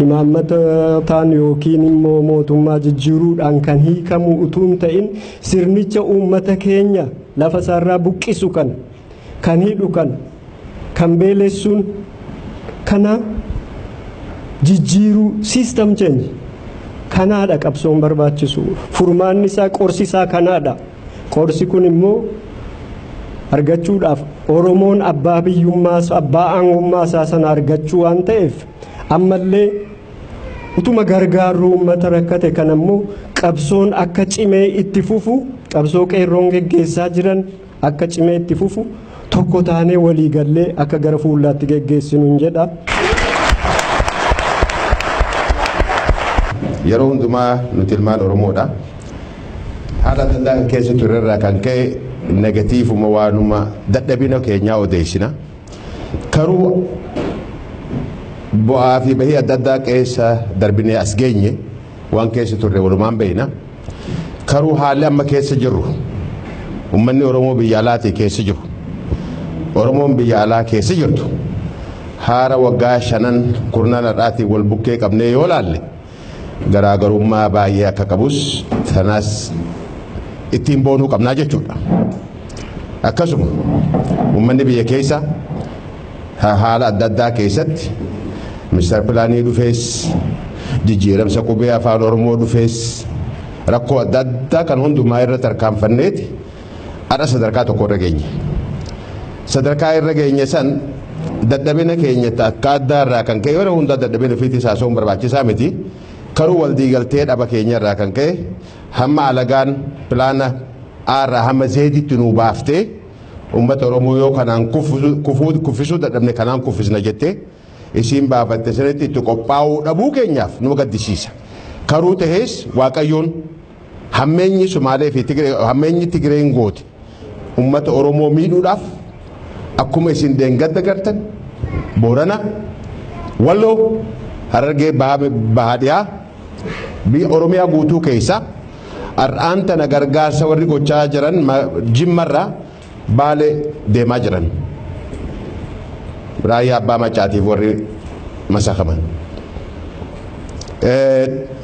imaammata taan yookiin immoo mootummaa jijjiiruudhaan kan hiikamu utuu hin ta'in sirnicha uummata keenya lafa isaarraa buqqisu kana kan hidhu kana kan beelessuun kana jijjiiruu system change kanaadha qabsoon barbaachisu furmaanni isaa qorsi isaa kanaadha. Qorsi kun immoo argachuudhaaf Oromoon abbaa biyyummaa abbaa aangummaa isaa sana argachuu waan ta'eef ammallee utuma gargaaruu uummata rakkate kan ammoo qabsoon akka cimee itti fufu qabsoo qeerroon geggeessaa jiran akka cimee itti fufu tokko taanee walii gallee akka gara fuullaatti geggeessinu jedha. Yeroo hundumaa nuti ilmaan Oromoodha. Haala adda addaa keessa turerraa kan ka'e negatiivuma waanuma dadhabina keenyaa odeessina. Karuu bu'aa fi bahii adda addaa keessa darbinee as geenye waan keessa turre walumaan beekna. Karuu haalli amma keessa jirru uummanni Oromoo biyya alaatii keessa jiru. Oromoon biyya alaa keessa jirtu haara waggaa 5 kurnan har'aatiin wal bukkee qabnee yoo laalle garaagarummaa baay'ee akka qabus sanas ittiin boonuu qabnaa jechuudha. Akkasuma uummanni biyya keessa Haala adda addaa keessatti mister pilaanii dhufees, jijjiiramsa qubee afaan Oromoo dhufees, rakkoo adda addaa kan hundumaa irra tarkaanfanneeti har'a sadarkaa tokko irra geenye. Sadarkaa irra geenye san dadhabina keenya akka addaa irraa kan ka'e, yeroo hundaa dadhabina ofiitis haasa'uun barbaachisaa miti. Karuu waldiigaltee dhaba keenya irraa kan ka'e hamma alagaan pilaana A irraa hamma Zeditti nuu baaftee, uummata Oromoo yoo kanaan kuffisuu dadhabne kanaan kuffisna jettee isiin baafatte sanitti itti qophaa'uu dhabuu keenyaaf nu gaddisiisa. Karuu tahees Waaqayyoon hammeenyi Sumaalee fi Tigree, hammeenyi Tigreen goote uummata Oromoo miidhuudhaaf, akkuma isin deengadda gartan Boorana, Walloo, Harargee bahaa dhiyaa, biyya Oromiyaa guutuu keessa har'aan tana gargaarsa warri gochaa jiran Jimmarraa Baalee deemaa jiran. Raayyaa Abbaa Macaatiif warri masakaman.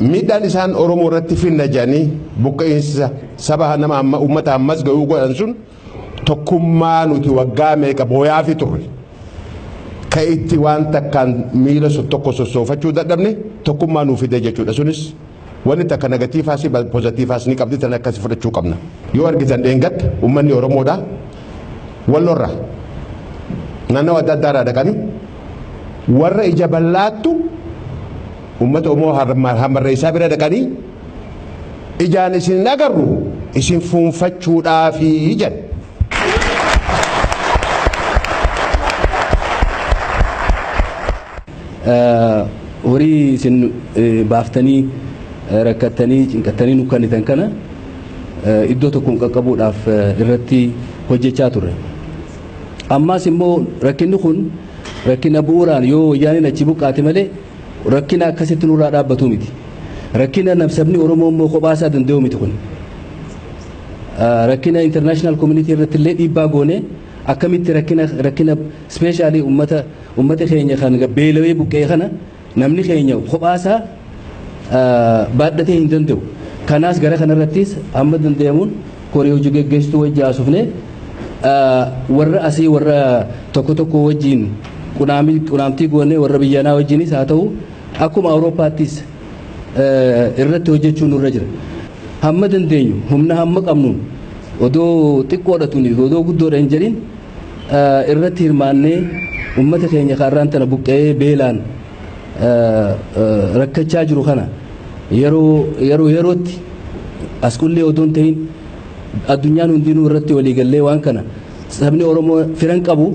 Miidhaan isaan Oromoo irratti finna jedhanii buqqa'insa saba nama amma uummata ammas ga'uu godhan sun tokkummaa nuti waggaa meeqa booyaafi turre. Ka itti waan takkaan miila tokko sossoofachuu dadhabne tokkummaa nuu fide jechuudha. Sunis wanni takka negatiivaas poozitiivaas ni qabdi, tan akkasi fudhachuu qabna. Yoo argitan dheengatta uummanni Oromoodha Wallorra naannoo adda addaarraa dhaqanii warra ija bal'aattu uummata Oromoo hamarreessaa bira dhaqanii ijaan isin agarru isin fuunfachuudhaafi jedhan. Horii isin baaftanii rakkattanii cinqattanii nu kennitan kana iddoo tokkoon qaqqabuudhaaf irratti hojjechaa turre. Ammaas immoo rakkinni kun rakkina bu'uuraan yoo wayyaaneen achi buqqaate malee rakkina akkasitti nurraa dhaabbatu miti. Rakkina sabni Oromoo immoo kophaa isaa danda'u miti kun. Rakkina international community irratti illee dhiibbaa goone akkamitti rakkina specially uummata keenya kan beelawee buqqee kana namni keenya kophaa isaa baadhatee hin danda'u. Kanaas gara kanarrattis amma danda'amuun koree hojii geggeessituu wajji haasofne, warra asii warra tokko tokko wajjiin qunaamtii goone, warra biyyanaa wajjinis haa ta'u akkuma Awurooppaattis irratti hojjechuun nurra jira. Hamma dandeenyu humna hamma qabnuun odoo xiqqoodha tuni odoo guddoodha hin jedhin irratti hirmaannee uummata keenya kaarraan tana buqqee beelaan rakkachaa jiru kana yeroo yerootti as qullee odoo hin ta'in addunyaan hundinuu irratti waliigallee waan kana sabni Oromoo firan qabu,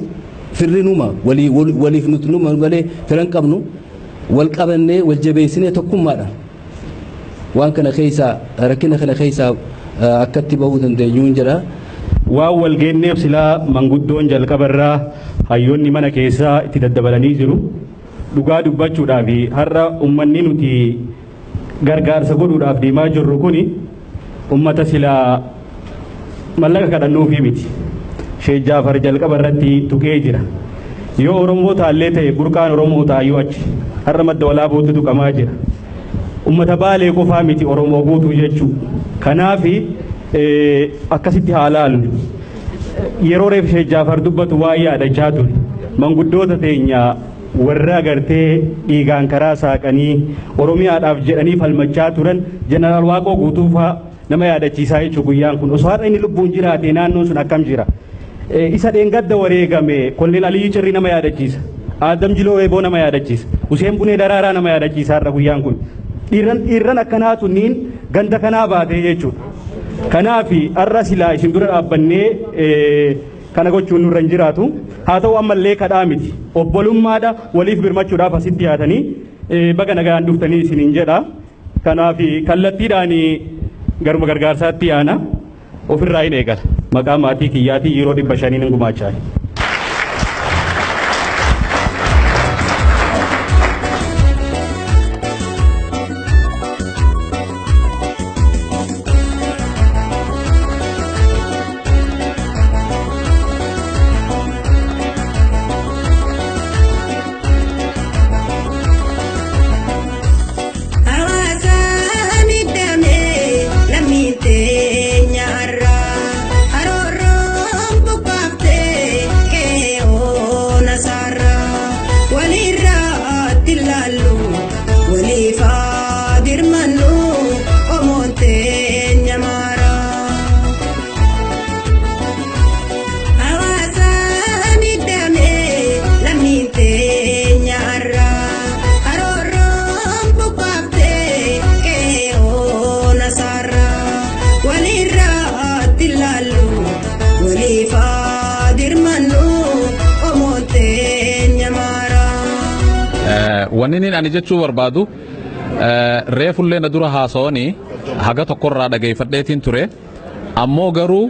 firri numa waliif nuti numa malee firan qabnu, wal qabannee wal jabeessinee tokkummaadhaan waan kana keessaa rakkina kana keessaa akkatti bahuu dandeenyuun jedha. Waan wal geenneef silaa manguddoon jalqabarraa hayyoonni mana keessaa itti daddabalanii jiru. Dhugaa dubbachuudhaaf har'a uummanni nuti gargaarsa godhuudhaaf deemaa jirru kuni uummata silaa mallaqa kadhannuufii miti. Sheek Jaafar jalqaba irratti tuqee jira. Yoo Oromoo taallee ta'e burqaan Oromoo taayyuu achi har'a Madda Walaabuutti tuqamaa jira. Uummata Baalee qofaa miti, Oromoo guutuu jechuu. Kanaaf akkasitti haa laallu. Yeroo reef Sheek Jaafar dubbatu waa yaadachaa ture. Manguddoota teenya warra agartee dhiigaan karaa saaqanii Oromiyaadhaaf jedhanii falmachaa turan, Jeneraal Waaqoo Guutuu fa'aa nama yaadachiisaa jechuun guyyaan kun. Osoo har'a inni lubbuun jiraate naannoon sun akkam jira? Isa dheengadda wareegame Koloneel Aliyyi Cirrii nama yaadachiisa. Adam Jiloo Weeboo nama yaadachiisa. Huseen Bunee Daraaraa nama yaadachiisa har'a guyyaan kun. Dhiirran akkanaa tunniin ganda kanaa baatee jechuudha. Kanaaf har'a silaa isin dura dhaabbannee kana gochuun nurra hin jiraatu. Haa ta'u ammallee kadhaa miti. Obbolummaadha waliif birmachuudhaaf asitti dhiyaatanii baga nagaan dhuftanii isiniin jedha. Kanaaf kallattiidhaan garuma gargaarsaatti yaana ofirraa hin eegala. Maqaa maatii kiyyaatii yeroo 500 hin gumaachaa. Hawaasa miidhame lammiin teenya har'a haroorroon buqqaaftee Wanni inni ani jechuu barbaadu, reefullee na dura haasawanii haga tokkorraa dhageeffadheetiin ture. Ammoo garuu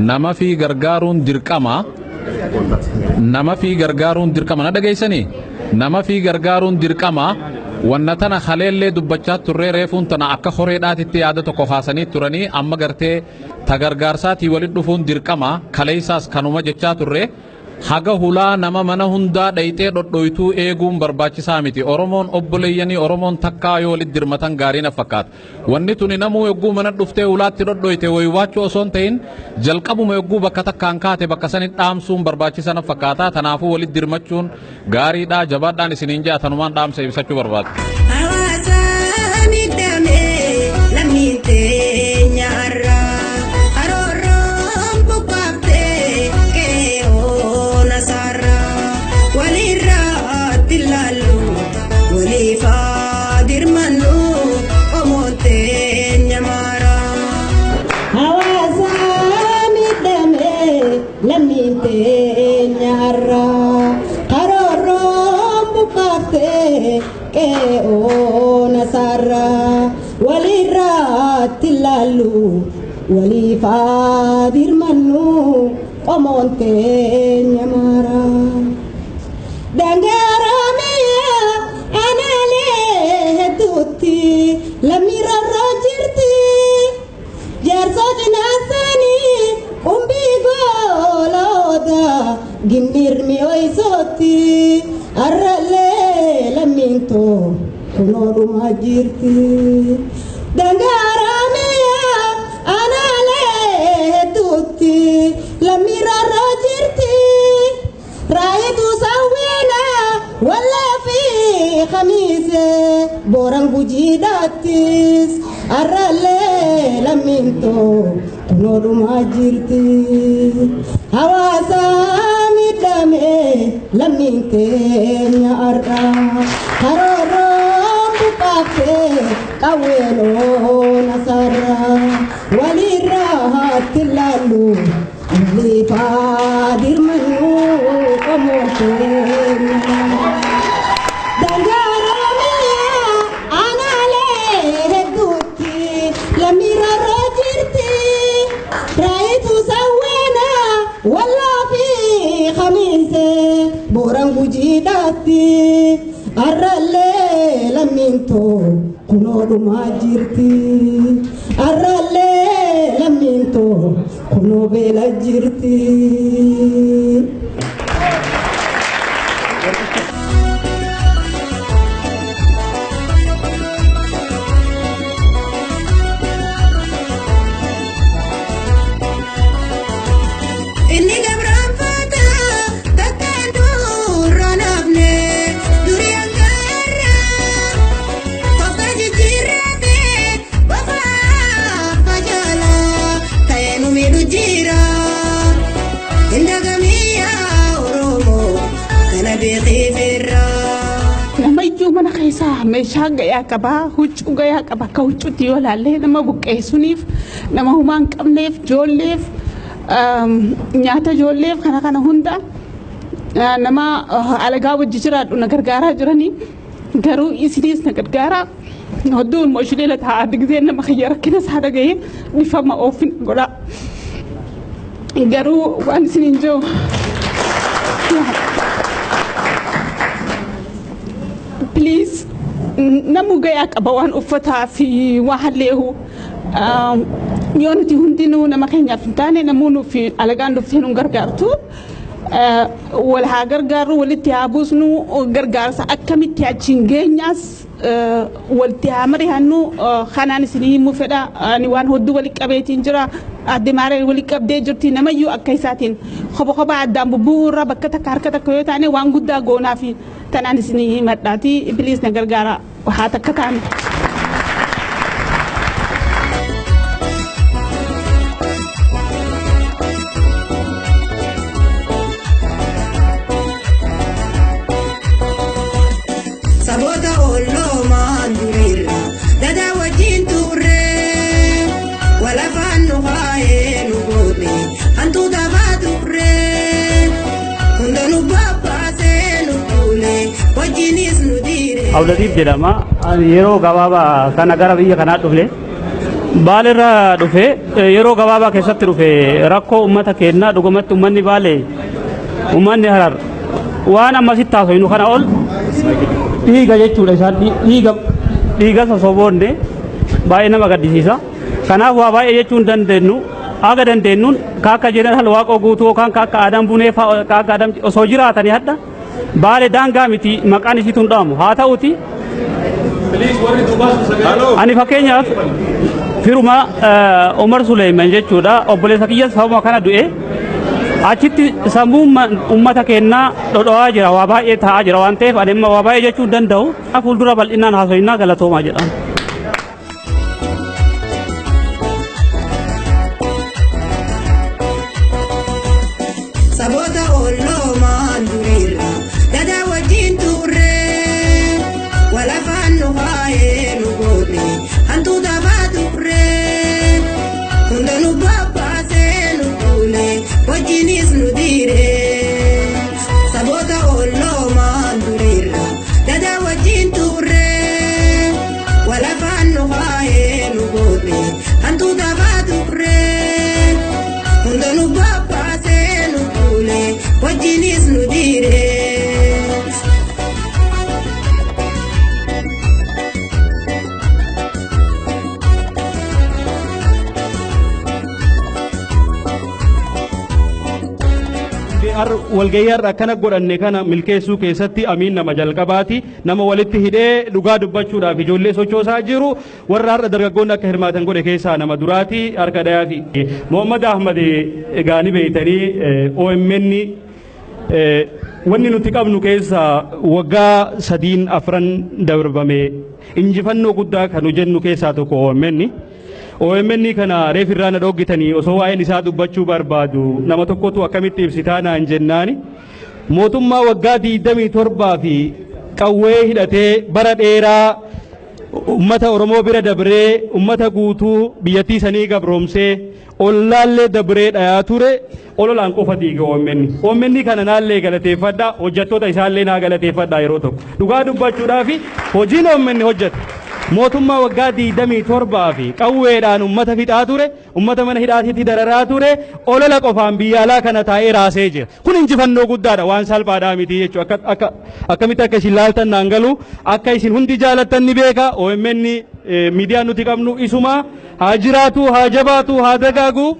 nama fi gargaaruun dirqama. Nama fi gargaaruun dirqama, na dhageessanii, nama fi gargaaruun dirqama. Wanna tana haleellee dubbachaa turree, reefuun tana akka horeedhaatitti yaada tokko kaasanii turanii, amma gartee ta gargaarsaatii walitti dhufuun dirqama. Kaleessaas kanuma jechaa turre. Haga hulaa nama mana hundaa dhayxee dhodhoytuu eeguun barbaachisaa miti. Oromoon obboleeyyanii, Oromoon takkaa yoo walitti dirmatan gaarii na fakkaata. Wanni tuni namuu yogguu mana dhuftee hulaatti dhodhoyte wayiwaachuu osoo hin ta'in, jalqabuma yogguu bakka takkaan kaate bakka sanitti dhaamsuun barbaachisaa na fakkaata. Tanaafuu walitti dirmachuun gaariidha. Jabaadhaan isiniin jaa, tanumaan dhaamsa ibsachuu barbaada. Hawaasa miidhamee lammiin teenya har'aa aroorroon buqqaaftee qe'oo nasaarraa walirraa ilaallu, waliifaa dirmannu, qomoon teenya maaraa. Hawaasa miidhamee lammiin teenya har'aa karoorroon buqqaaftee qe'oo nasaarraa walirraatti ilaallu, waliifaa dirmannu, qomoon teenya maaraa. Dangaaramiyaa anaalee hedduutti lammii rarraa jirti. Jaarsoo cinaasaanii qumbii goolooda gindirmi hoysootti arrallee lammiin too kunoo dhumaa jirti. Dangaaramiyaa anaalee hedduutti lammii rarraa jirti. Raayituu sawweena wallaa fi khamiise booran gujiidhaattis arrallee lammiin too kunoo dhumaa jirti. Hawaasa miidhamee lammiin teenya har'aa karoorroon buqqaaftee qawweenoo nasaarraa walirraa ilaallu, waliifaa dirmannu, qomoon teenya. Dangaaramiyaa anaalee hedduutti lammii rarraa jirti. Raayituu sawweena wallaa fi khamiise booran gujiidhaatti arrallee lammiin too kunoo dhumaa jirti. Arrallee lammiin too kunoo beela jirti. Inni gabraanfata takka duraan hafne durii hangaarra tooftaa jijjiirrate bofa fajaala ta'ee nu miidhu jira. Indagamiyaa Oromoo kana beekeefirra. Namayyuu mana keessaa meeshaa gayaa qabaa, huccuu gayaa qaba. Akka huccuutti yoo ilaalle, nama buqqeessuniif, nama humaa hin qabneef, ijoolleef, nyaata ijoolleef, kana kana hunda nama alagaa wajji jiraadhu na gargaaraa jiranii, garuu isinis na gargaaraa. Hodduu immoo ishee lataa gisee nama kiyya rakkina isaa dhagahee dhifama oofin godhaa. Garuu waan isiniin jiru, please, namu gayaa qaba waan uffataa fi waan halleehu. Yoo nuti hundinuu nama keenyaaf hin taane, namuu nuuf alagaan dhuftee nu gargaartu. Wal haa gargaarru, walitti haa buusnu, gargaarsa akkamitti achiin geenyaas walitti haa mari'annu. Kanaan isinii himuu fedha. Ani waan hedduu walitti qabeetiin jira, adde maaree walitti qabdee jirti. Namayyuu akka isaatiin kopha kophaa addaan bubbu'uu irra bakka takka harka takka yoo taane waan guddaa goonaa fi tanaan isinii himadhaati. Please, na gargaara, haa takka taane. Saboota olloomaan duriirra dadaa wajjin turre walafaan nu kaa'ee nu goote hantuuta turre hunda nu babbaasee nu tuule wajjinis nu diire. Abdulatiif jedhama. Ani yeroo gabaabaa kana gara biyya kanaa dhufne. Baalirraa dhufe, yeroo gabaabaa keessatti dhufe. Rakkoo uummata keenyaa, dhugumatti uummanni Baalee, uummanni Harar waan ammasitti haasofnu kana ol dhiiga jechuudha. Isaan dhiiga dhiiga sosoboonne baay'ee nama gaddisiisa. Kanaaf waa baay'ee jechuu hin dandeenyu. Haga dandeenyuun ka akka Jeneraal Waaqoo Guutuu yookaan ka akka Adam Bunee fa'aa, ka akka Adam osoo jiraatanii, hadda Baale daangaa miti, maqaan isiitu hin dhahamu. Haa ta'uti, ani fakkeenyaaf firuma Umar Suleeman jechuudha, obboleessa kiyya sababa kana du'e. Achitti sammuun uummata keenyaa dhodhowaa jira, waa baay'ee ta'aa jira waan ta'eef, ani amma waa baay'ee jechuu hin danda'u. Fuuldura bal'inaan haasofnaa, galatoomaa jedhama. Saboota olloomaan duriirra gadaa wajjin turre, walafaan nu kaa'ee nu goote hantuuta turre, hunda nu babbaasee nu tuule, wajjinis nu diire. Saboota olloomaan duriirra gadaa wajjin turre, walafaan nu kaa'ee nu goote hantuuta turre, hunda nu babbaasee nu tuule, wajjinis nu diire. Walgahii har'a akkana godhanne kana milkeessuu keessatti Amiin nama jalqabaati. Nama walitti hidhee, dhugaa dubbachuudhaaf ijoollee sochoosaa jiru, warra har'a dargaggoonni akka hirmaatan godhe keessaa nama duraati, harka dhayaafi. Muhammad Ahmad egaa ni beeytanii, OMN wanni nuti qabnu keessaa waggaa sadiin afran darbame injifannoo guddaa kan jennu keessaa tokko OMN. OMN kana reef irraa na dhoggitanii, osoo waa'een isaa dubbachuu barbaadu nama tokkotu akkamitti ibsitaa naan jennaani, mootummaa waggaa 27 fi qawwee hidhatee bara dheeraa ummata Oromoo bira dabree, ummata guutuu biyyattii sanii gabroomsee, ollaallee dabree dhayaa ture, ololaan qofa diiga OMN. OMN kana naallee galateeffadha, hojjettoota isaallee naa galateeffadha. Yeroo tokko dhugaa dubbachuudhaaf, hojiin OMN hojjete mootummaa waggaa 27 fi qawweedhaan ummata fixaa ture, ummata mana hidhaatitti dararaa ture, olola qofaan biyya alaa kana taa'ee raasee jira. Kun injifannoo guddaadha, waan salphaadhaa miti jechuudha. Akka akkamitti akka isin laaltan naan galu, akka isin hundi jaalattan ni beeka. OMN miidiyaan nuti qabnu isuma, haa jiraatu, haa jabaatu, haa dagaagu.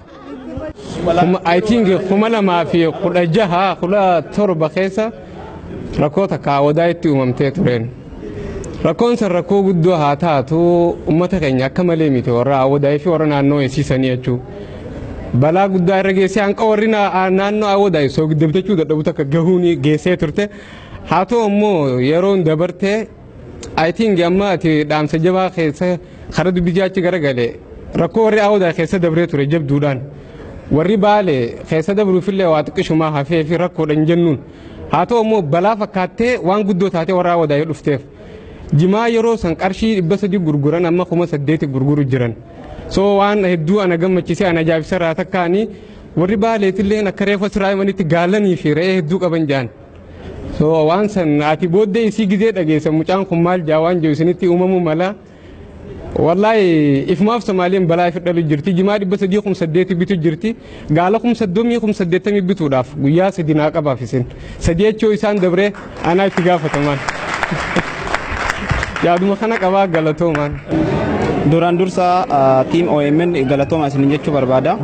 I think 2016, 17 keessa rakkoo takka wadaa itti uumamtee tureen. Rakkoon san rakkoo guddoo haa taatu, uummata keenya akka malee miti, warra Awwadaa fi warra naannoo eessiisanii jechuudha. Balaa guddaa irra geessee, hanqa warri naannoo Awwadaa soogidda bitachuu dadhabu takka gahuun geessee turte. Haa ta'u immoo yeroon dabartee, I think amma ati dhaamsa jabaa keessa karaa dubbisii achi garagale, rakkoo warri Awwadaa keessa dabree ture jabduudhaan. Warri Baalee keessa dabruufillee waa xiqqishumaa hafee fi rakkoodhaan jennuun. Haa ta'u immoo balaa fakkaattee waan guddoo taatee warra Awwadaa dhufteef. Jimaa yeroo san qarshii 300 gurguran amma 8000 gurguru jiran. So waan hedduu ana gammachiisee ana ajaa'ibsarraa takkaanii, warri Baaleetillee akka reefa siraayimanitti gaalanii fi re'ee hedduu qaban jaan. So waan san ati booddee isii gizee dhageessa, mucaan kun maal jaa waan jiru isinitti uumamuu mala. Wallaahi ifumaaf Somaaliin balaa ifi dhalu jirti. Jimaa 300 8000 bitu jirti. Gaala 30,000 80,000 bituudhaaf guyyaa 3 naa qabaaf isin. Sadii jechuu isaan dabree anaa itti gaafatamaan. Yaaduma kana qabaa, galatoomaan. Duraan dursa team OMN galatooma isinin jechuu barbaada.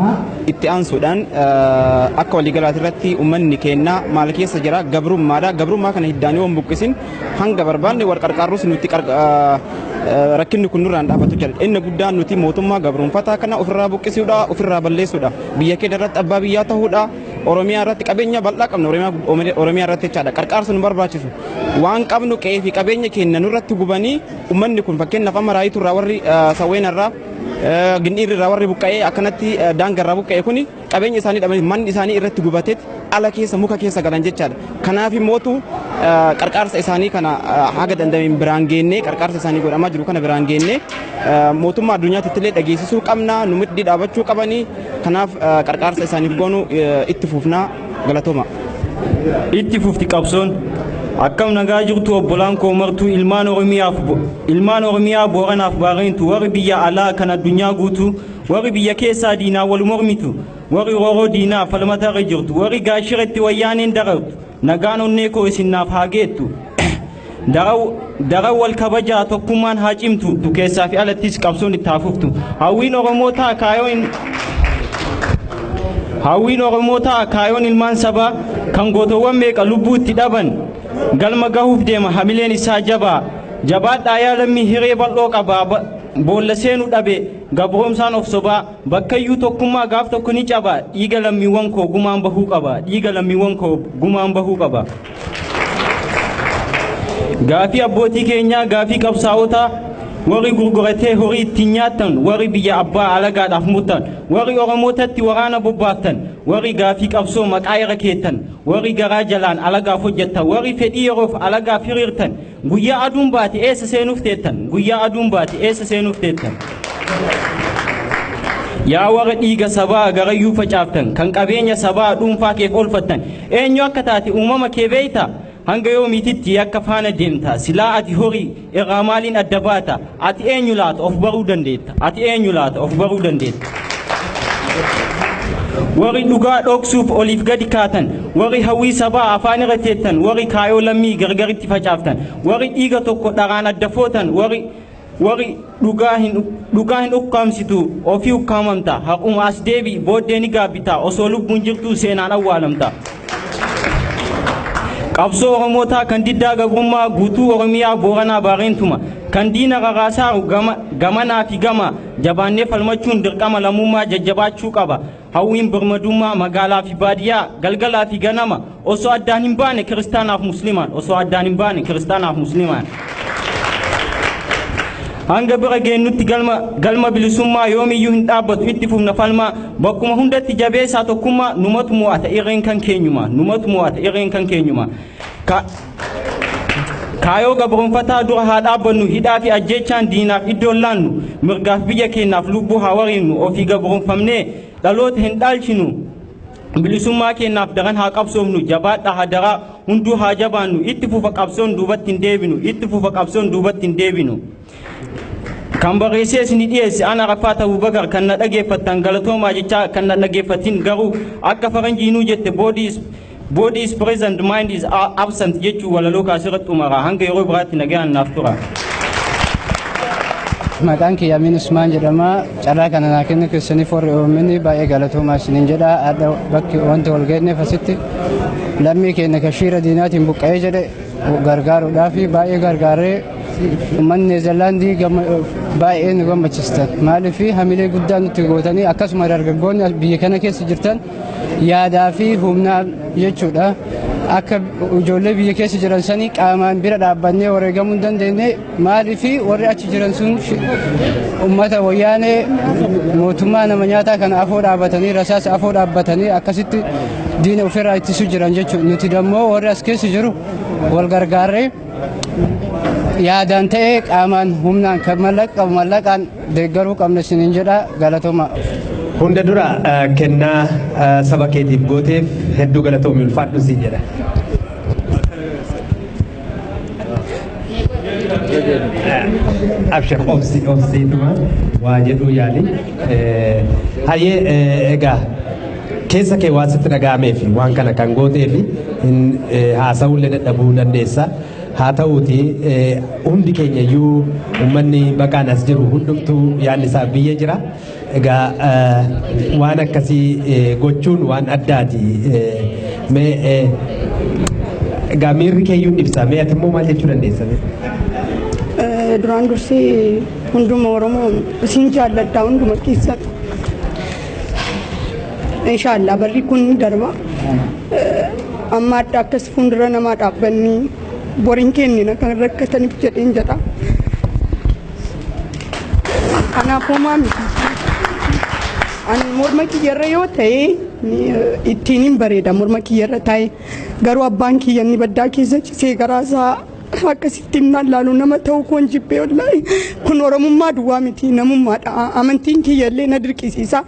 Itti aansuudhaan, akka waliigalaati irratti uummanni keenya maal keessa jira? Gabrummaadha. Gabrummaa kana hiddaanii waan buqqisin hanga barbaanne wal qarqaarrus nuti rakkinni kun nurraan dhaabatu jira. Inni guddaan nuti mootummaa gabruunfataa kana ofirraa buqqisuudha, ofirraa balleessuudha. Biyya keenya irratti abbaa biyyaa ta'uudha. Oromiyaa irratti qabeenya bal'aa qabna, Oromiyaa irratti jechaadha. Qarqaarsa nu barbaachisu. Waan qabnu, qe'ee fi qabeenya keenya nurratti gubanii, uummanni kun fakkeenyaaf amma Raayituu irraa, warri Sawween irraa, Gindhiirri irraa warri buqqa'ee, akkanatti daangaa irraa buqqa'e kuni qabeenya isaanii dhabanii, manni isaanii irratti gubateet ala keessa muka keessa galan jechaadha. Kanaaf immootu qarqaarsa isaanii kana haga dandameen biraan geennee, qarqaarsa isaanii godhamaa jiru kana biraan geennee, mootummaa addunyaatti illee dhageessisuu qabna, nu middii dhaabachuu qabanii. Kanaaf qarqaarsa isaaniif goonu itti fufnaa, galatooma. Itti fufti qabsoon. Akkam nagaa jirtu obbolaan koo martuu, ilmaan Oromiyaa Booranaaf Baareentu, warri biyya alaa kan addunyaa guutuu, warri biyya keessaa diinaa wal mormitu, warri rooroo diinaa falmatarra jirtu, warri gaashiratti wayyaaneen darartu, nagaan onnee koo isinnaaf haa geettu. Daran wal kabajaa, tokkummaan haa cimtu, keessaa fi alattis qabsoon itti haa fuftu. Hawwiin Oromootaa kaayoon ilmaan sabaa kan gootowwan meeqa lubbuu itti dhaban galma gahuuf deema, hamileen isaa jabaa. Jabaadhaa yaa lammii, hiree bal'oo qabaa. Boolla seenuu dhabe gabroomsaan of sobaa, bakkayyuu tokkummaa gaaf tokko ni caba. Dhiiga lammiiwwan koo gumaan bahuu qaba, dhiiga lammiiwwan koo gumaan bahuu qaba. Gaafii abbootii keenyaa, gaafii qabsaa'otaa, warri gurguratee horii ittiin nyaattan, warri biyya abbaa alagaadhaaf murtan, warri Oromootatti waraana bobbaaftan, warri gaafii qabsoo maqaa irra keettan, warri garaa jalaan alagaaf hojjettan, warri fedhii yeroof alagaaf hiriirtan, guyyaa aduun baate eessa seenuuf teettan? Guyyaa aduun baate eessa seenuuf teettan? Yaa warra dhiiga sabaa garayyuu facaaftan, kan qabeenya sabaa dhuunfaa keef oolfattan, eenyu akka taate uumama kee beeyta? Hanga yoomiititti akka faana deemta? Silaa ati horii irraa maaliin adda baata? Ati eenyu laata, of baruu dandeetta? Ati eenyu laata, of baruu dandeetta? Warri dhugaa dhoksuuf oliif gadi kaatan, warri hawwii sabaa afaan irra teettan, warri kaayoo lammii gargaritti facaaftan, warri dhiiga tokko dharaan adda footan, warri dhugaa hin ukkaamsitu ofii ukkaamamta. Haquma as deebi, booddee ni gaabbita, osoo lubbuun jirtuu seenaan awwaalamta. Qabsoo Oromootaa kan diddaa gabrummaa guutuu Oromiyaa Booranaa Baareentuma kan diina rarraasaaru gamanaa fi gama jabaannee falmachuun dirqama lammummaa jajjabaachuu qaba. Hawwiin birmadummaa magaalaa fi baadiyyaa, galgalaa fi ganama, osoo addaan hin baane kiristaanaaf muslimaan, osoo addaan hin baane kiristaanaaf muslimaan. Hanga bira geennutti galma bilisummaa yoomiyyuu hin dhaabbatu, itti fufna falmaa bakkuma hundatti. Jabeessaa tokkummaa, numatu mo'ata, irreen kan keenyuma, numatu mo'ata, irreen kan keenyuma. Kaayoo gabroonfataa dura haa dhaabbannu, hidhaa fi ajjeechaan diinaaf iddoon laannu, mirgaaf biyya keenyaaf lubbuu haa wariinnu, ofii gabroonfamnee dhaloota hin dhaalchinu. Bilisummaa keenyaaf daran haa qabsoofnu. Jabaadhaa, hadaraa hunduu haa jabaannu. Itti fufa qabsoon, duubatti hin deebinu, itti fufa qabsoon, duubatti hin deebinu. Kan barreessee isin dhiyeesse ana Rafaat Abubakar. Kan na dhageeffattan galatoomaa jechaa, kan na dhageeffatin garuu akka faranjiinuu jette "Body is present, mind is absent" jechuu walaloo kaasirratti xumara. Hanga yeroo biraatti nagaan naaf tura. Maqaan kiyya Amin Usmaan jedhama. Carraa kana naa kennu keessaniif warri OMN baay'ee galatoomaa isiniin jedha. Hadha bakki wanti wal geenyeef asitti lammii keenya kashiira diinaatiin buqqa'ee jedhe gargaaruudhaaf baay'ee gargaaree uummanni Neezerlaandii baay'ee nu gammachiistan. Maaliif hamilee guddaa nutti gootanii, akkasuma dargaggoonni biyya kana keessa jirtan yaadaa fi humnaan jechuudha. Akka ijoollee biyya keessa jiran sanii qaamaan bira dhaabbannee wareegamuu hin dandeenye. Maaliif warri achi jiran sun uummata wayyaanee mootummaa nama nyaataa kana afoo dhaabbatanii, rasaasa afoo dhaabbatanii akkasitti diina ofirraa ittisuu jiran jechuudha. Nuti dammoo warri as keessa jiru wal gargaarree yaadaan ta'ee qaamaan humnaan kan mallaqa qabu mallaqaan deeggaruu qabna isiniin jedha, galatooma. Hunda dura kennaa saba keetiif gooteef hedduu galatoomi, ulfaadhu siin jedha. Abshir, obsi, obsiituma waa jedhuu yaali. Hayyee, egaa keessa kee waan sitti dhaga'amee fi waan kana kan gootee fi haasa'uullee dadhabuu dandeessa. Haa ta'uuti hundi keenya iyyuu uummanni baqaan as jiru hundumtuu yaadni isaa biyya jira. Egaa waan akkasii gochuun waan addaati. Mee egaa miirri keeyyuu ibsa. Mee ati immoo maal jechuu dandeessa? Duraan dursee hunduma Oromoo isin jaalladha hunduma keessan. Inshaallah barri kun ni darba. Amma adda akkas fuuldura namaa dhaabbanni boriin kennina kan rakkataniif jedheen jedha. Kanaaf homaa miti. Ani morma kiyyarra yoo ta'e ittiin hin bareeda morma kiyyarra taa'e, garuu abbaan kiyya inni baddaa keessa cisee garaasaa akkasitti himnaan laalu nama ta'uu koon jibbee. Wallaahi kun Oromummaa duwwaa miti, namummaadha. Amantiin kiyya illee na dirqisiisa.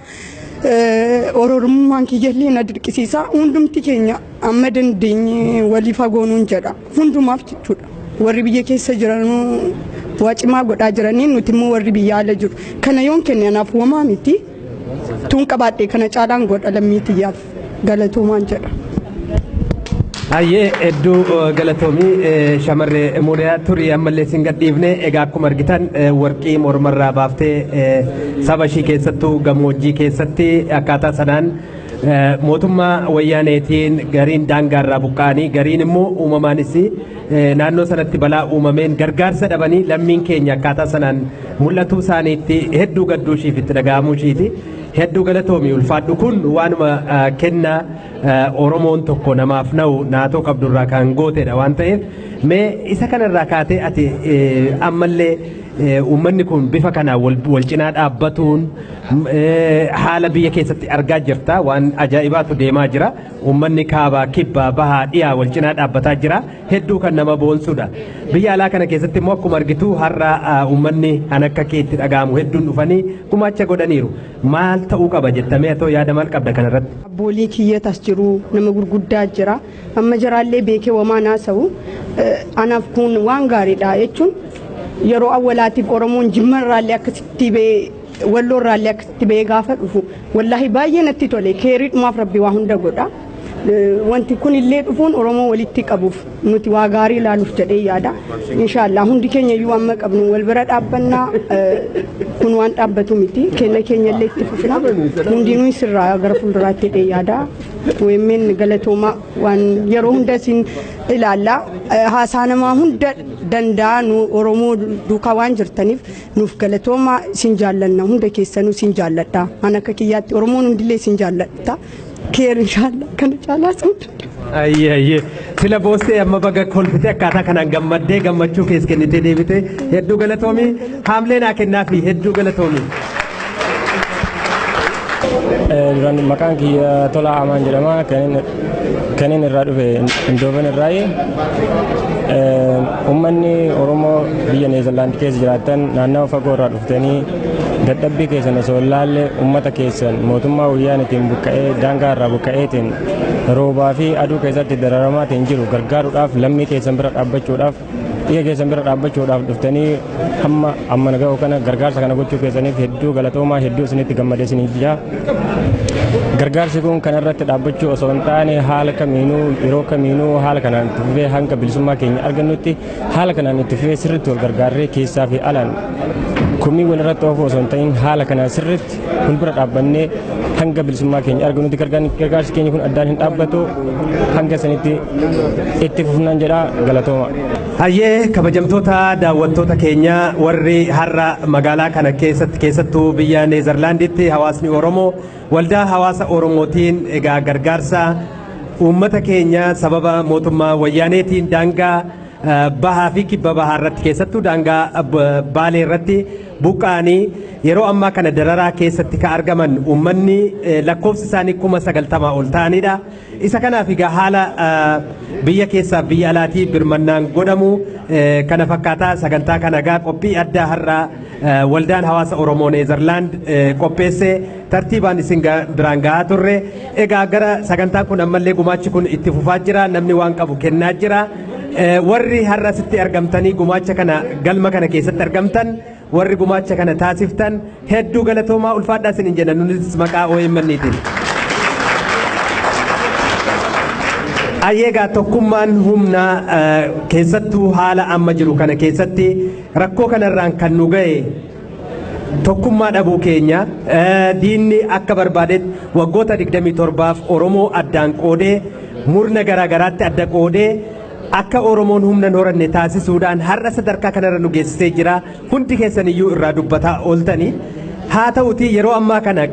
Oromummaan kiyyallee na dirqisiisa. Hundumti keenya amma dandeenye walii fagoonuun jedha. Hundumaaf jechuudha. Warri biyya keessa jiranuu waa cimaa godhaa jiranii, nuti immoo warri biyya ala jiru. Kana yoon kenne anaaf homaa miti. Tuun qabaadhee kana caalaan godha lammii tiyyaaf, galatoomaan jedha. Hayyee, hedduu galatoomii shamarree Muuriyaa. Turii, ammallee sin gadhiifne. Egaa akkuma argitan warqii mormarraa baaftee saba ishii keessattuu gammoojjii keessatti akkaataa sanaan mootummaa wayyaaneetiin gariin daangaarraa buqqa'anii, gariin immoo uumamaanis naannoo sanatti balaa uumameen gargaarsa dhabanii lammiin keenya akkaataa sanaan mul'atuu isaaniitti hedduu gadduu ishiif itti dhaga'amuu ishiiti. Hedduu galatoomi, ulfaadhu. Kun waanuma kennaa Oromoon tokko namaaf na'u naatoo qabdurraa kan gootedha waan ta'eef, mee isa kanarraa kaatee ati ammallee uummanni kun bifa kanaan wal cinaa dhaabbatuun haala biyya keessatti argaa jirta, waan ajaa'ibaatu deemaa jira. Uummanni kaabaa, kibbaa, bahaa, dhiyaa wal cinaa dhaabbataa jira, hedduu kan nama boonsudha. Biyya alaa kana keessatti immoo akkuma argitu har'a uummanni kan akka keetti dhaga'amu hedduun dhufanii gumaacha godhaniiru. Maal ta'uu qaba jettamee atoo yaada maal qabda kanarratti? Abboolii kiyyatas jiru, nama gurguddaa jira. Amma jiraallee beekee wamaa naasa'u. Anaaf kun waan gaariidha jechuun yeroo awwalaatiif Oromoon Jimmarraallee akkasitti ba'ee, Walloorraallee akkasitti ba'ee gaafa dhufu wallaahi baay'ee natti tole. Keeriidhumaaf Rabbi waa hunda godha. Wanti kun illee dhufuun Oromoo walitti qabuuf nuti waa gaarii ilaaluuf jedhee yaada. Inshaallah hundi keenya iyyuu amma qabnu wal bira dhaabbannaa, kun waan dhaabbatu miti. Kenna keenya illee itti fufna. Hundinuu sirraa gara fuulduraatti jedhee yaada. OMN galatoomaa, waan yeroo hunda isin ilaalla. Haasaa namaa hunda danda'a nu Oromoo duukaa waan jirtaniif nuuf galatoomaa, isin jaallanna, hunda keessanuu isin jaalladha. An akka kiyyaatti Oromoon hundillee isin jaalladha. Keer inshaallah kana caalaa sun. Ayyee ayyee, sila boossee amma baga kolfitee akkaataa kanaan gammaddee gammachuu keessa kennitee deebite. Hedduu galatoomii, haamlee naa kennaafi, hedduu galatoomii. Duraan maqaan kiyya Tolaa Amaan jedhama. Kan inni irraa dhufe Indooven irraayi. Uummanni Oromoo biyya Neezerlaand keessa jiraatan naannawa fagoo irraa dhuftanii dadhabbii keessan osoo hin laalle uummata keessan mootummaa wayyaanitiin buqqa'ee, daangaa irraa buqqa'eetiin roobaa fi aduu keessatti dararamaatiin jiru gargaaruudhaaf, lammii keessan bira dhaabbachuudhaaf, dhiiga keessan bira dhaabbachuudhaaf dhuftanii hamma amma ga'u kana gargaarsa kana gochuu keessaniif hedduu galatoomaa, hedduu isinitti gammadee isinii jira. Gargaarsi kun kan irratti dhaabbachuu osoo hin taane haala kamiinuu, yeroo kamiinuu haala kanaan itti fufee hanga bilisummaa keenya argannutti haala kanaan itti fufee sirriitti wal gargaarree keessaa fi alaan komii wal irratti oofuu osoo hin ta'in haala kanaan sirriitti wal bira dhaabbannee hanga bilisummaa keenya argannutti gargaarsi keenya kun addaan hin dhaabbatu, hanga sanitti itti fufnaan jedha, galatooma. Hayyee, kabajamtoota daawwattoota keenya, warri har'a magaalaa kana keessatti, keessattuu biyya Neezerlaanditti hawaasni Oromoo waldaa hawaasa Oromootiin egaa gargaarsa uummata keenya sababa mootummaa wayyaaneetiin daangaa bahaa fi kibba bahaa irratti, keessattuu daangaa Baalee irratti buqqa'anii yeroo ammaa kana dararaa keessatti ka argaman uummanni lakkoofsi isaanii 90,000 ol ta'anidha. Isa kanaaf egaa haala biyya keessaa biyya alaatii birmannaan godhamu kana fakkaataa sagantaa kana egaa qophii addaa har'a waldaan hawaasa Oromoo Neezerlaand qopheesse tartiibaan isin biraan gahaa turre. Egaa gara sagantaan kun ammallee gumaachi kun itti fufaa jira, namni waan qabu kennaa jira. Warri har'a asitti argamtanii gumaacha kana galma kana keessatti argamtan, warri gumaacha kana taasiftan hedduu galatoomaa, ulfaadhaa isiniin jenna nunis maqaa OMN'tiin. Ayyeegaa, tokkummaan humna, keessattuu haala amma jiru kana keessatti rakkoo kanarraan kan nu ga'e tokkummaa dhabuu keenya. Diinni akka barbaadetti waggoota 27f Oromoo addaan qoodee, murna garaagaraatti adda qoodee akka Oromoon humna hin horanne taasisuudhaan har'a sadarkaa kanarra nu geessisee jira. Hundi keessan iyyuu irraa dubbataa ooltanii. Haa ta'utii yeroo ammaa kana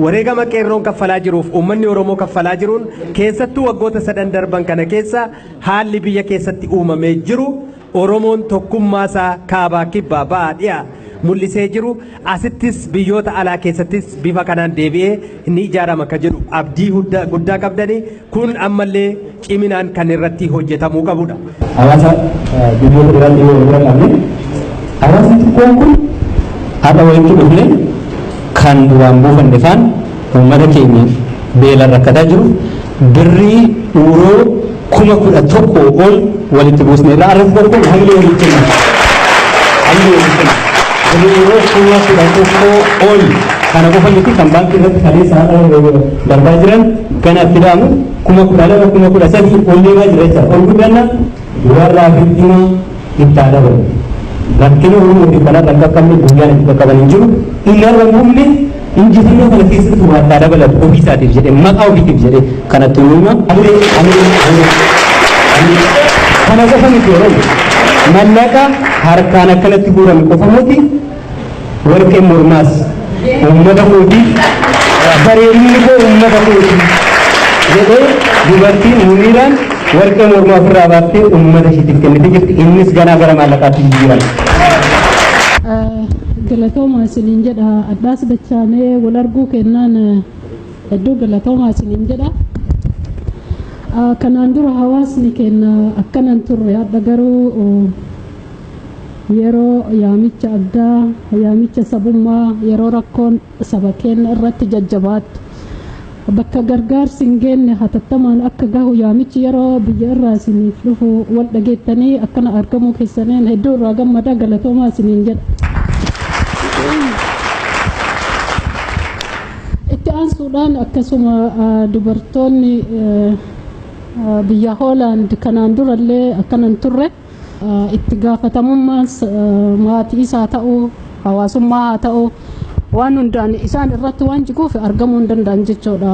wareegama qeerroon kaffalaa jiruuf uummanni Oromoo kaffalaa jiruun, keessattuu waggoota sadan darban kana keessa haalli biyya keessatti uumamee jiru, Oromoon tokkummaasaa kaabaa, kibbaa, ba'aa, dhiyaa mul'isee jiru, asittis biyyoota alaa keessattis bifa kanaan deebi'ee ni ijaarama ka jedhu abdii guddaa qabdanii, kun ammallee ciminaan kan irratti hojjetamuu qabudha. Hawaasa biyyoota biraatti yoo bira qabne, hawaasni xiqqoon kun har'a walitti dhufne kan duraan buufanne faan Uummata keenya beelaan rakkataa jiru birrii uuroo 11,000 ol walitti buusneerra. Arratti tokko hamilee walitti kenna. Hamilee walitti kenna. Birrii uuroo 11,000 ol kana qofa miti kan baankii irratti kaleessa darbaa jiran kana itti dhaamu 12,000 13,000 ol deemaa jira jechaadha. Ol guddanna warra Afriimaa itti haa dabalu. Rakkina Oromootiif kanarra hin qaqqabne guyyaan itti qaqqaban hin jiru. Inni har'a muumne injifannoo kana keessatti waa itti haa dabalatu ofii isaatiif jedhee maqaa ofiitiif jedhee kanatti uumama. Kana qofa miti Oromoo. Mallaqa harkaan akkanatti guurame qofa miti warqeen mormaas uummata kootiif bareedinni koo uummata kootiif jedhee dubartiin Muniiraan warqee mormaa ofirraa baaftee uummata isheetiif kennitee jirti. Innis ganaa gara maallaqaatti jijjiirama. Galatoomaa isiniin jedha. Addaas dachaanee wal arguu kennaan hedduu galatoomaa isiniin jedha. Kanaan dura hawaasni keenya akkanan turre hadha garuu yeroo yaamicha addaa yaamicha sabummaa yeroo rakkoon saba keenya irratti jajjabaattu bakka gargaarsi hin geenye hatattamaan akka gahu yaamichi yeroo biyya irraa isiniif dhufu wal dhageettanii akkana argamuu keessaniin hedduu irraa gammada galatoomaa isiniin jedha. Itti aansuudhaan akkasuma dubartoonni biyya Hoolaand kanaan durallee akkanan turre itti gaafatamummaan maatii isaa ta'uu hawaasummaa haa ta'uu waan hundaan isaan irratti waan jiguuf argamuu hin danda'an jechuudha.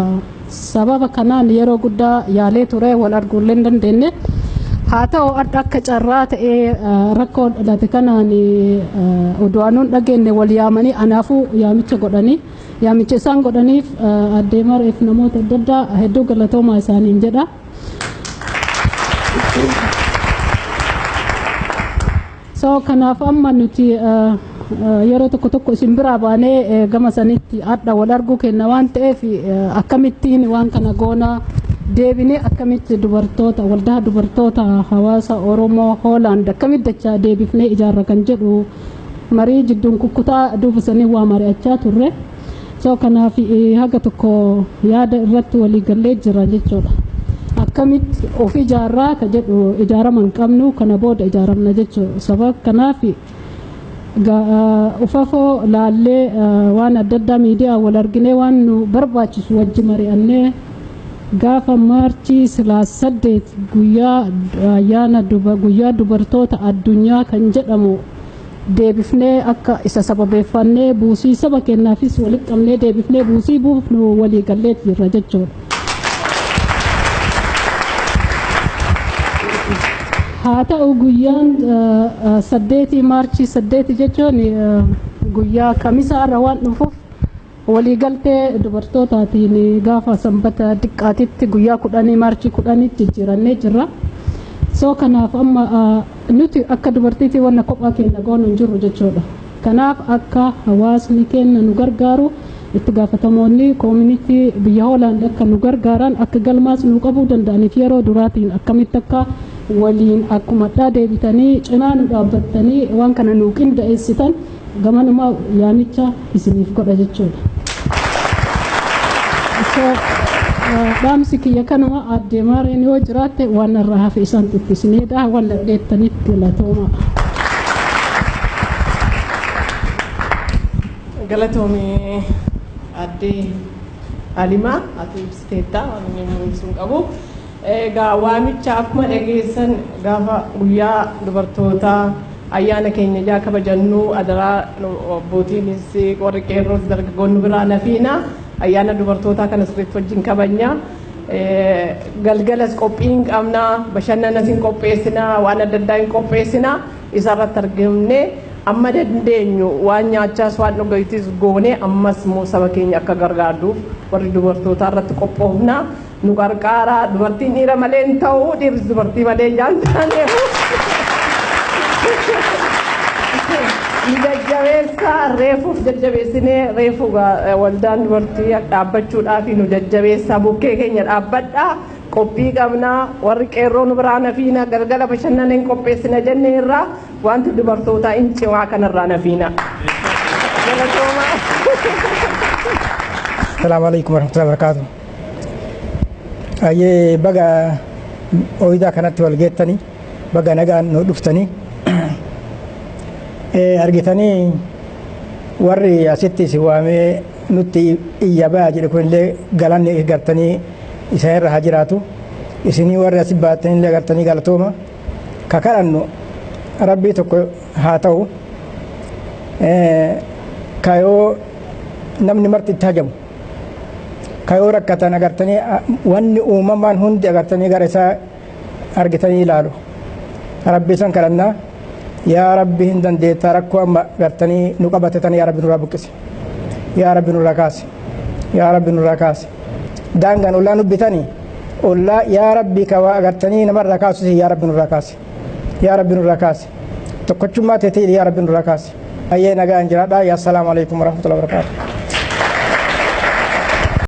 Sababa kanaan yeroo guddaa yaalee ture wal arguullee hin dandeenye. Haa ta'u adda akka carraa ta'ee rakkoo dhalate kanaan oduu anuun dhageenye wal yaamanii anaafuu yaamicha godhanii yaamicha isaan godhaniif addee mareef namoota adda addaa hedduu galatoomaa isaaniin jedha. So kanaaf amma nuti yeroo tokko tokko isin biraa baanee gama sanitti adda wal arguu kenna waan ta'eef akkamittiin waan kana goonaa deebinee akkamitti dubartoota waldaa dubartoota hawaasa Oromoo Hoolaand akkamitti dachaa deebifnee ijaarra kan jedhu marii jidduun kukkutaa duubisanii waa mari'achaa turre. So kanaaf haga tokko yaada irratti walii gallee jira jechuudha. Akkamitti of ijaarraa ka jedhu ijaarama hin qabnu kana booda ijaaramna jechuudha. Sababa kanaaf ufafoo laallee waan adda addaa miidiyaa wal arginee waan nu barbaachisu wajji mari'annee gaafa maarchii 8 guyyaa ayyaana guyyaa dubartoota addunyaa kan jedhamu deebifnee akka isa sababeeffannee buusii saba kennaafis walitti qabnee deebifnee buusii buufnu walii gallee jirra jechuudha. Haa ta'u guyyaan 8 maarchii 8 jechuun guyyaa kamisaa irra waan dhufuuf waliigaltee dubartootaatiin gaafa sanbata xiqqaatitti guyyaa 10 maarchii 10tti jijjiirannee jirra. So kanaaf amma nuti akka dubartiitti wanna kophaa keenya goonu hin jirru jechuudha. Kanaaf akka hawaasni keenya nu gargaaru itti gaafatamoonni koomunitii biyya Hoolaand akka nu gargaaran akka galmaas nu qabuu danda'aniif yeroo duraatiin akkamitti akka waliin akkuma dhaa deebitanii cinaa nu dhaabbattanii waan kana nu qindeessitan gamanumaa yaamicha isiniif godha jechuudha. So dhaamsi kiyya kanuma addee maareen yoo jiraatte waan irraa hafe isaan xixxisineedha waan dhadheettaniif galatooma. Galatoomii addee Alimaa ati ibsiteetta waan inni ibsuu qabu. Egaa waamicha akkuma dhageessan gaafa guyyaa dubartootaa ayyaana keenya ijaa kabajannu adaraa abbootiinis warri qeerroos dargaggoonni biraa nafiina ayyaana dubartootaa kana sirriitti wajjin kabajna. Galgalas qophii hin qabna bashannanas hin qopheessina waan adda addaa hin qopheessina isarratti argamne amma dandeenyu waan nyaachaas waan dhugaatis goone ammas immoo saba keenya akka gargaarduuf warri dubartootaa irratti qophoofna. Nu gargaara dubartiin dhiira malee hin ta'u dhiirris dubartii malee hin taaneef. Nu jajjabeessa reefuuf jajjabeessinee reefu waldaan dubartii dhaabbachuudhaaf nu jajjabeessa bukkee keenya dhaabbadhaa qophii qabnaa warri qeerroo nu biraa nafiina galgala bashannana hin qopheessina jenne irraa wanti dubartootaa hin cimaa kanarraa nafiina. Galatoomaa. Salaamu alaikum warahmatullahi wabarakatuh. Ayyee, baga ooyidaa kanatti wal geettanii, baga nagaan nu dhuftanii argitanii. Warri asitti isin waamee nutti iyya ba'a jedhe kunillee galanni gartanii isa irra haa jiraatu. Isinii warri asi baatanillee gartanii galatooma. Ka kadhannu rabbii tokko haa ta'u, kayoo namni marti itti hajamu, kayoo rakkatan agartanii wanni uumamaan hundi agartanii gara isaa argitanii ilaalu. Rabbii san kadhannaa. Yaa rabbi, hin dandeettaa, rakkoo amma gartanii nu qabate tan yaa rabbi nurraa buqqise, yaa rabbi nurraa kaase, yaa rabbi nurraa kaase. Daangaan ollaa nu bitanii ollaa, yaa rabbi, ka waa agartanii namarraa kaasus, yaa rabbi nurraa kaase, yaa rabbi nurraa kaase. Tokkochummaa teetii, yaa rabbi, nurraa kaase. Ayyee, nagaan jiraadhaa. Yaa, salaamu alaikum warahmatullahi wabarakaatuh.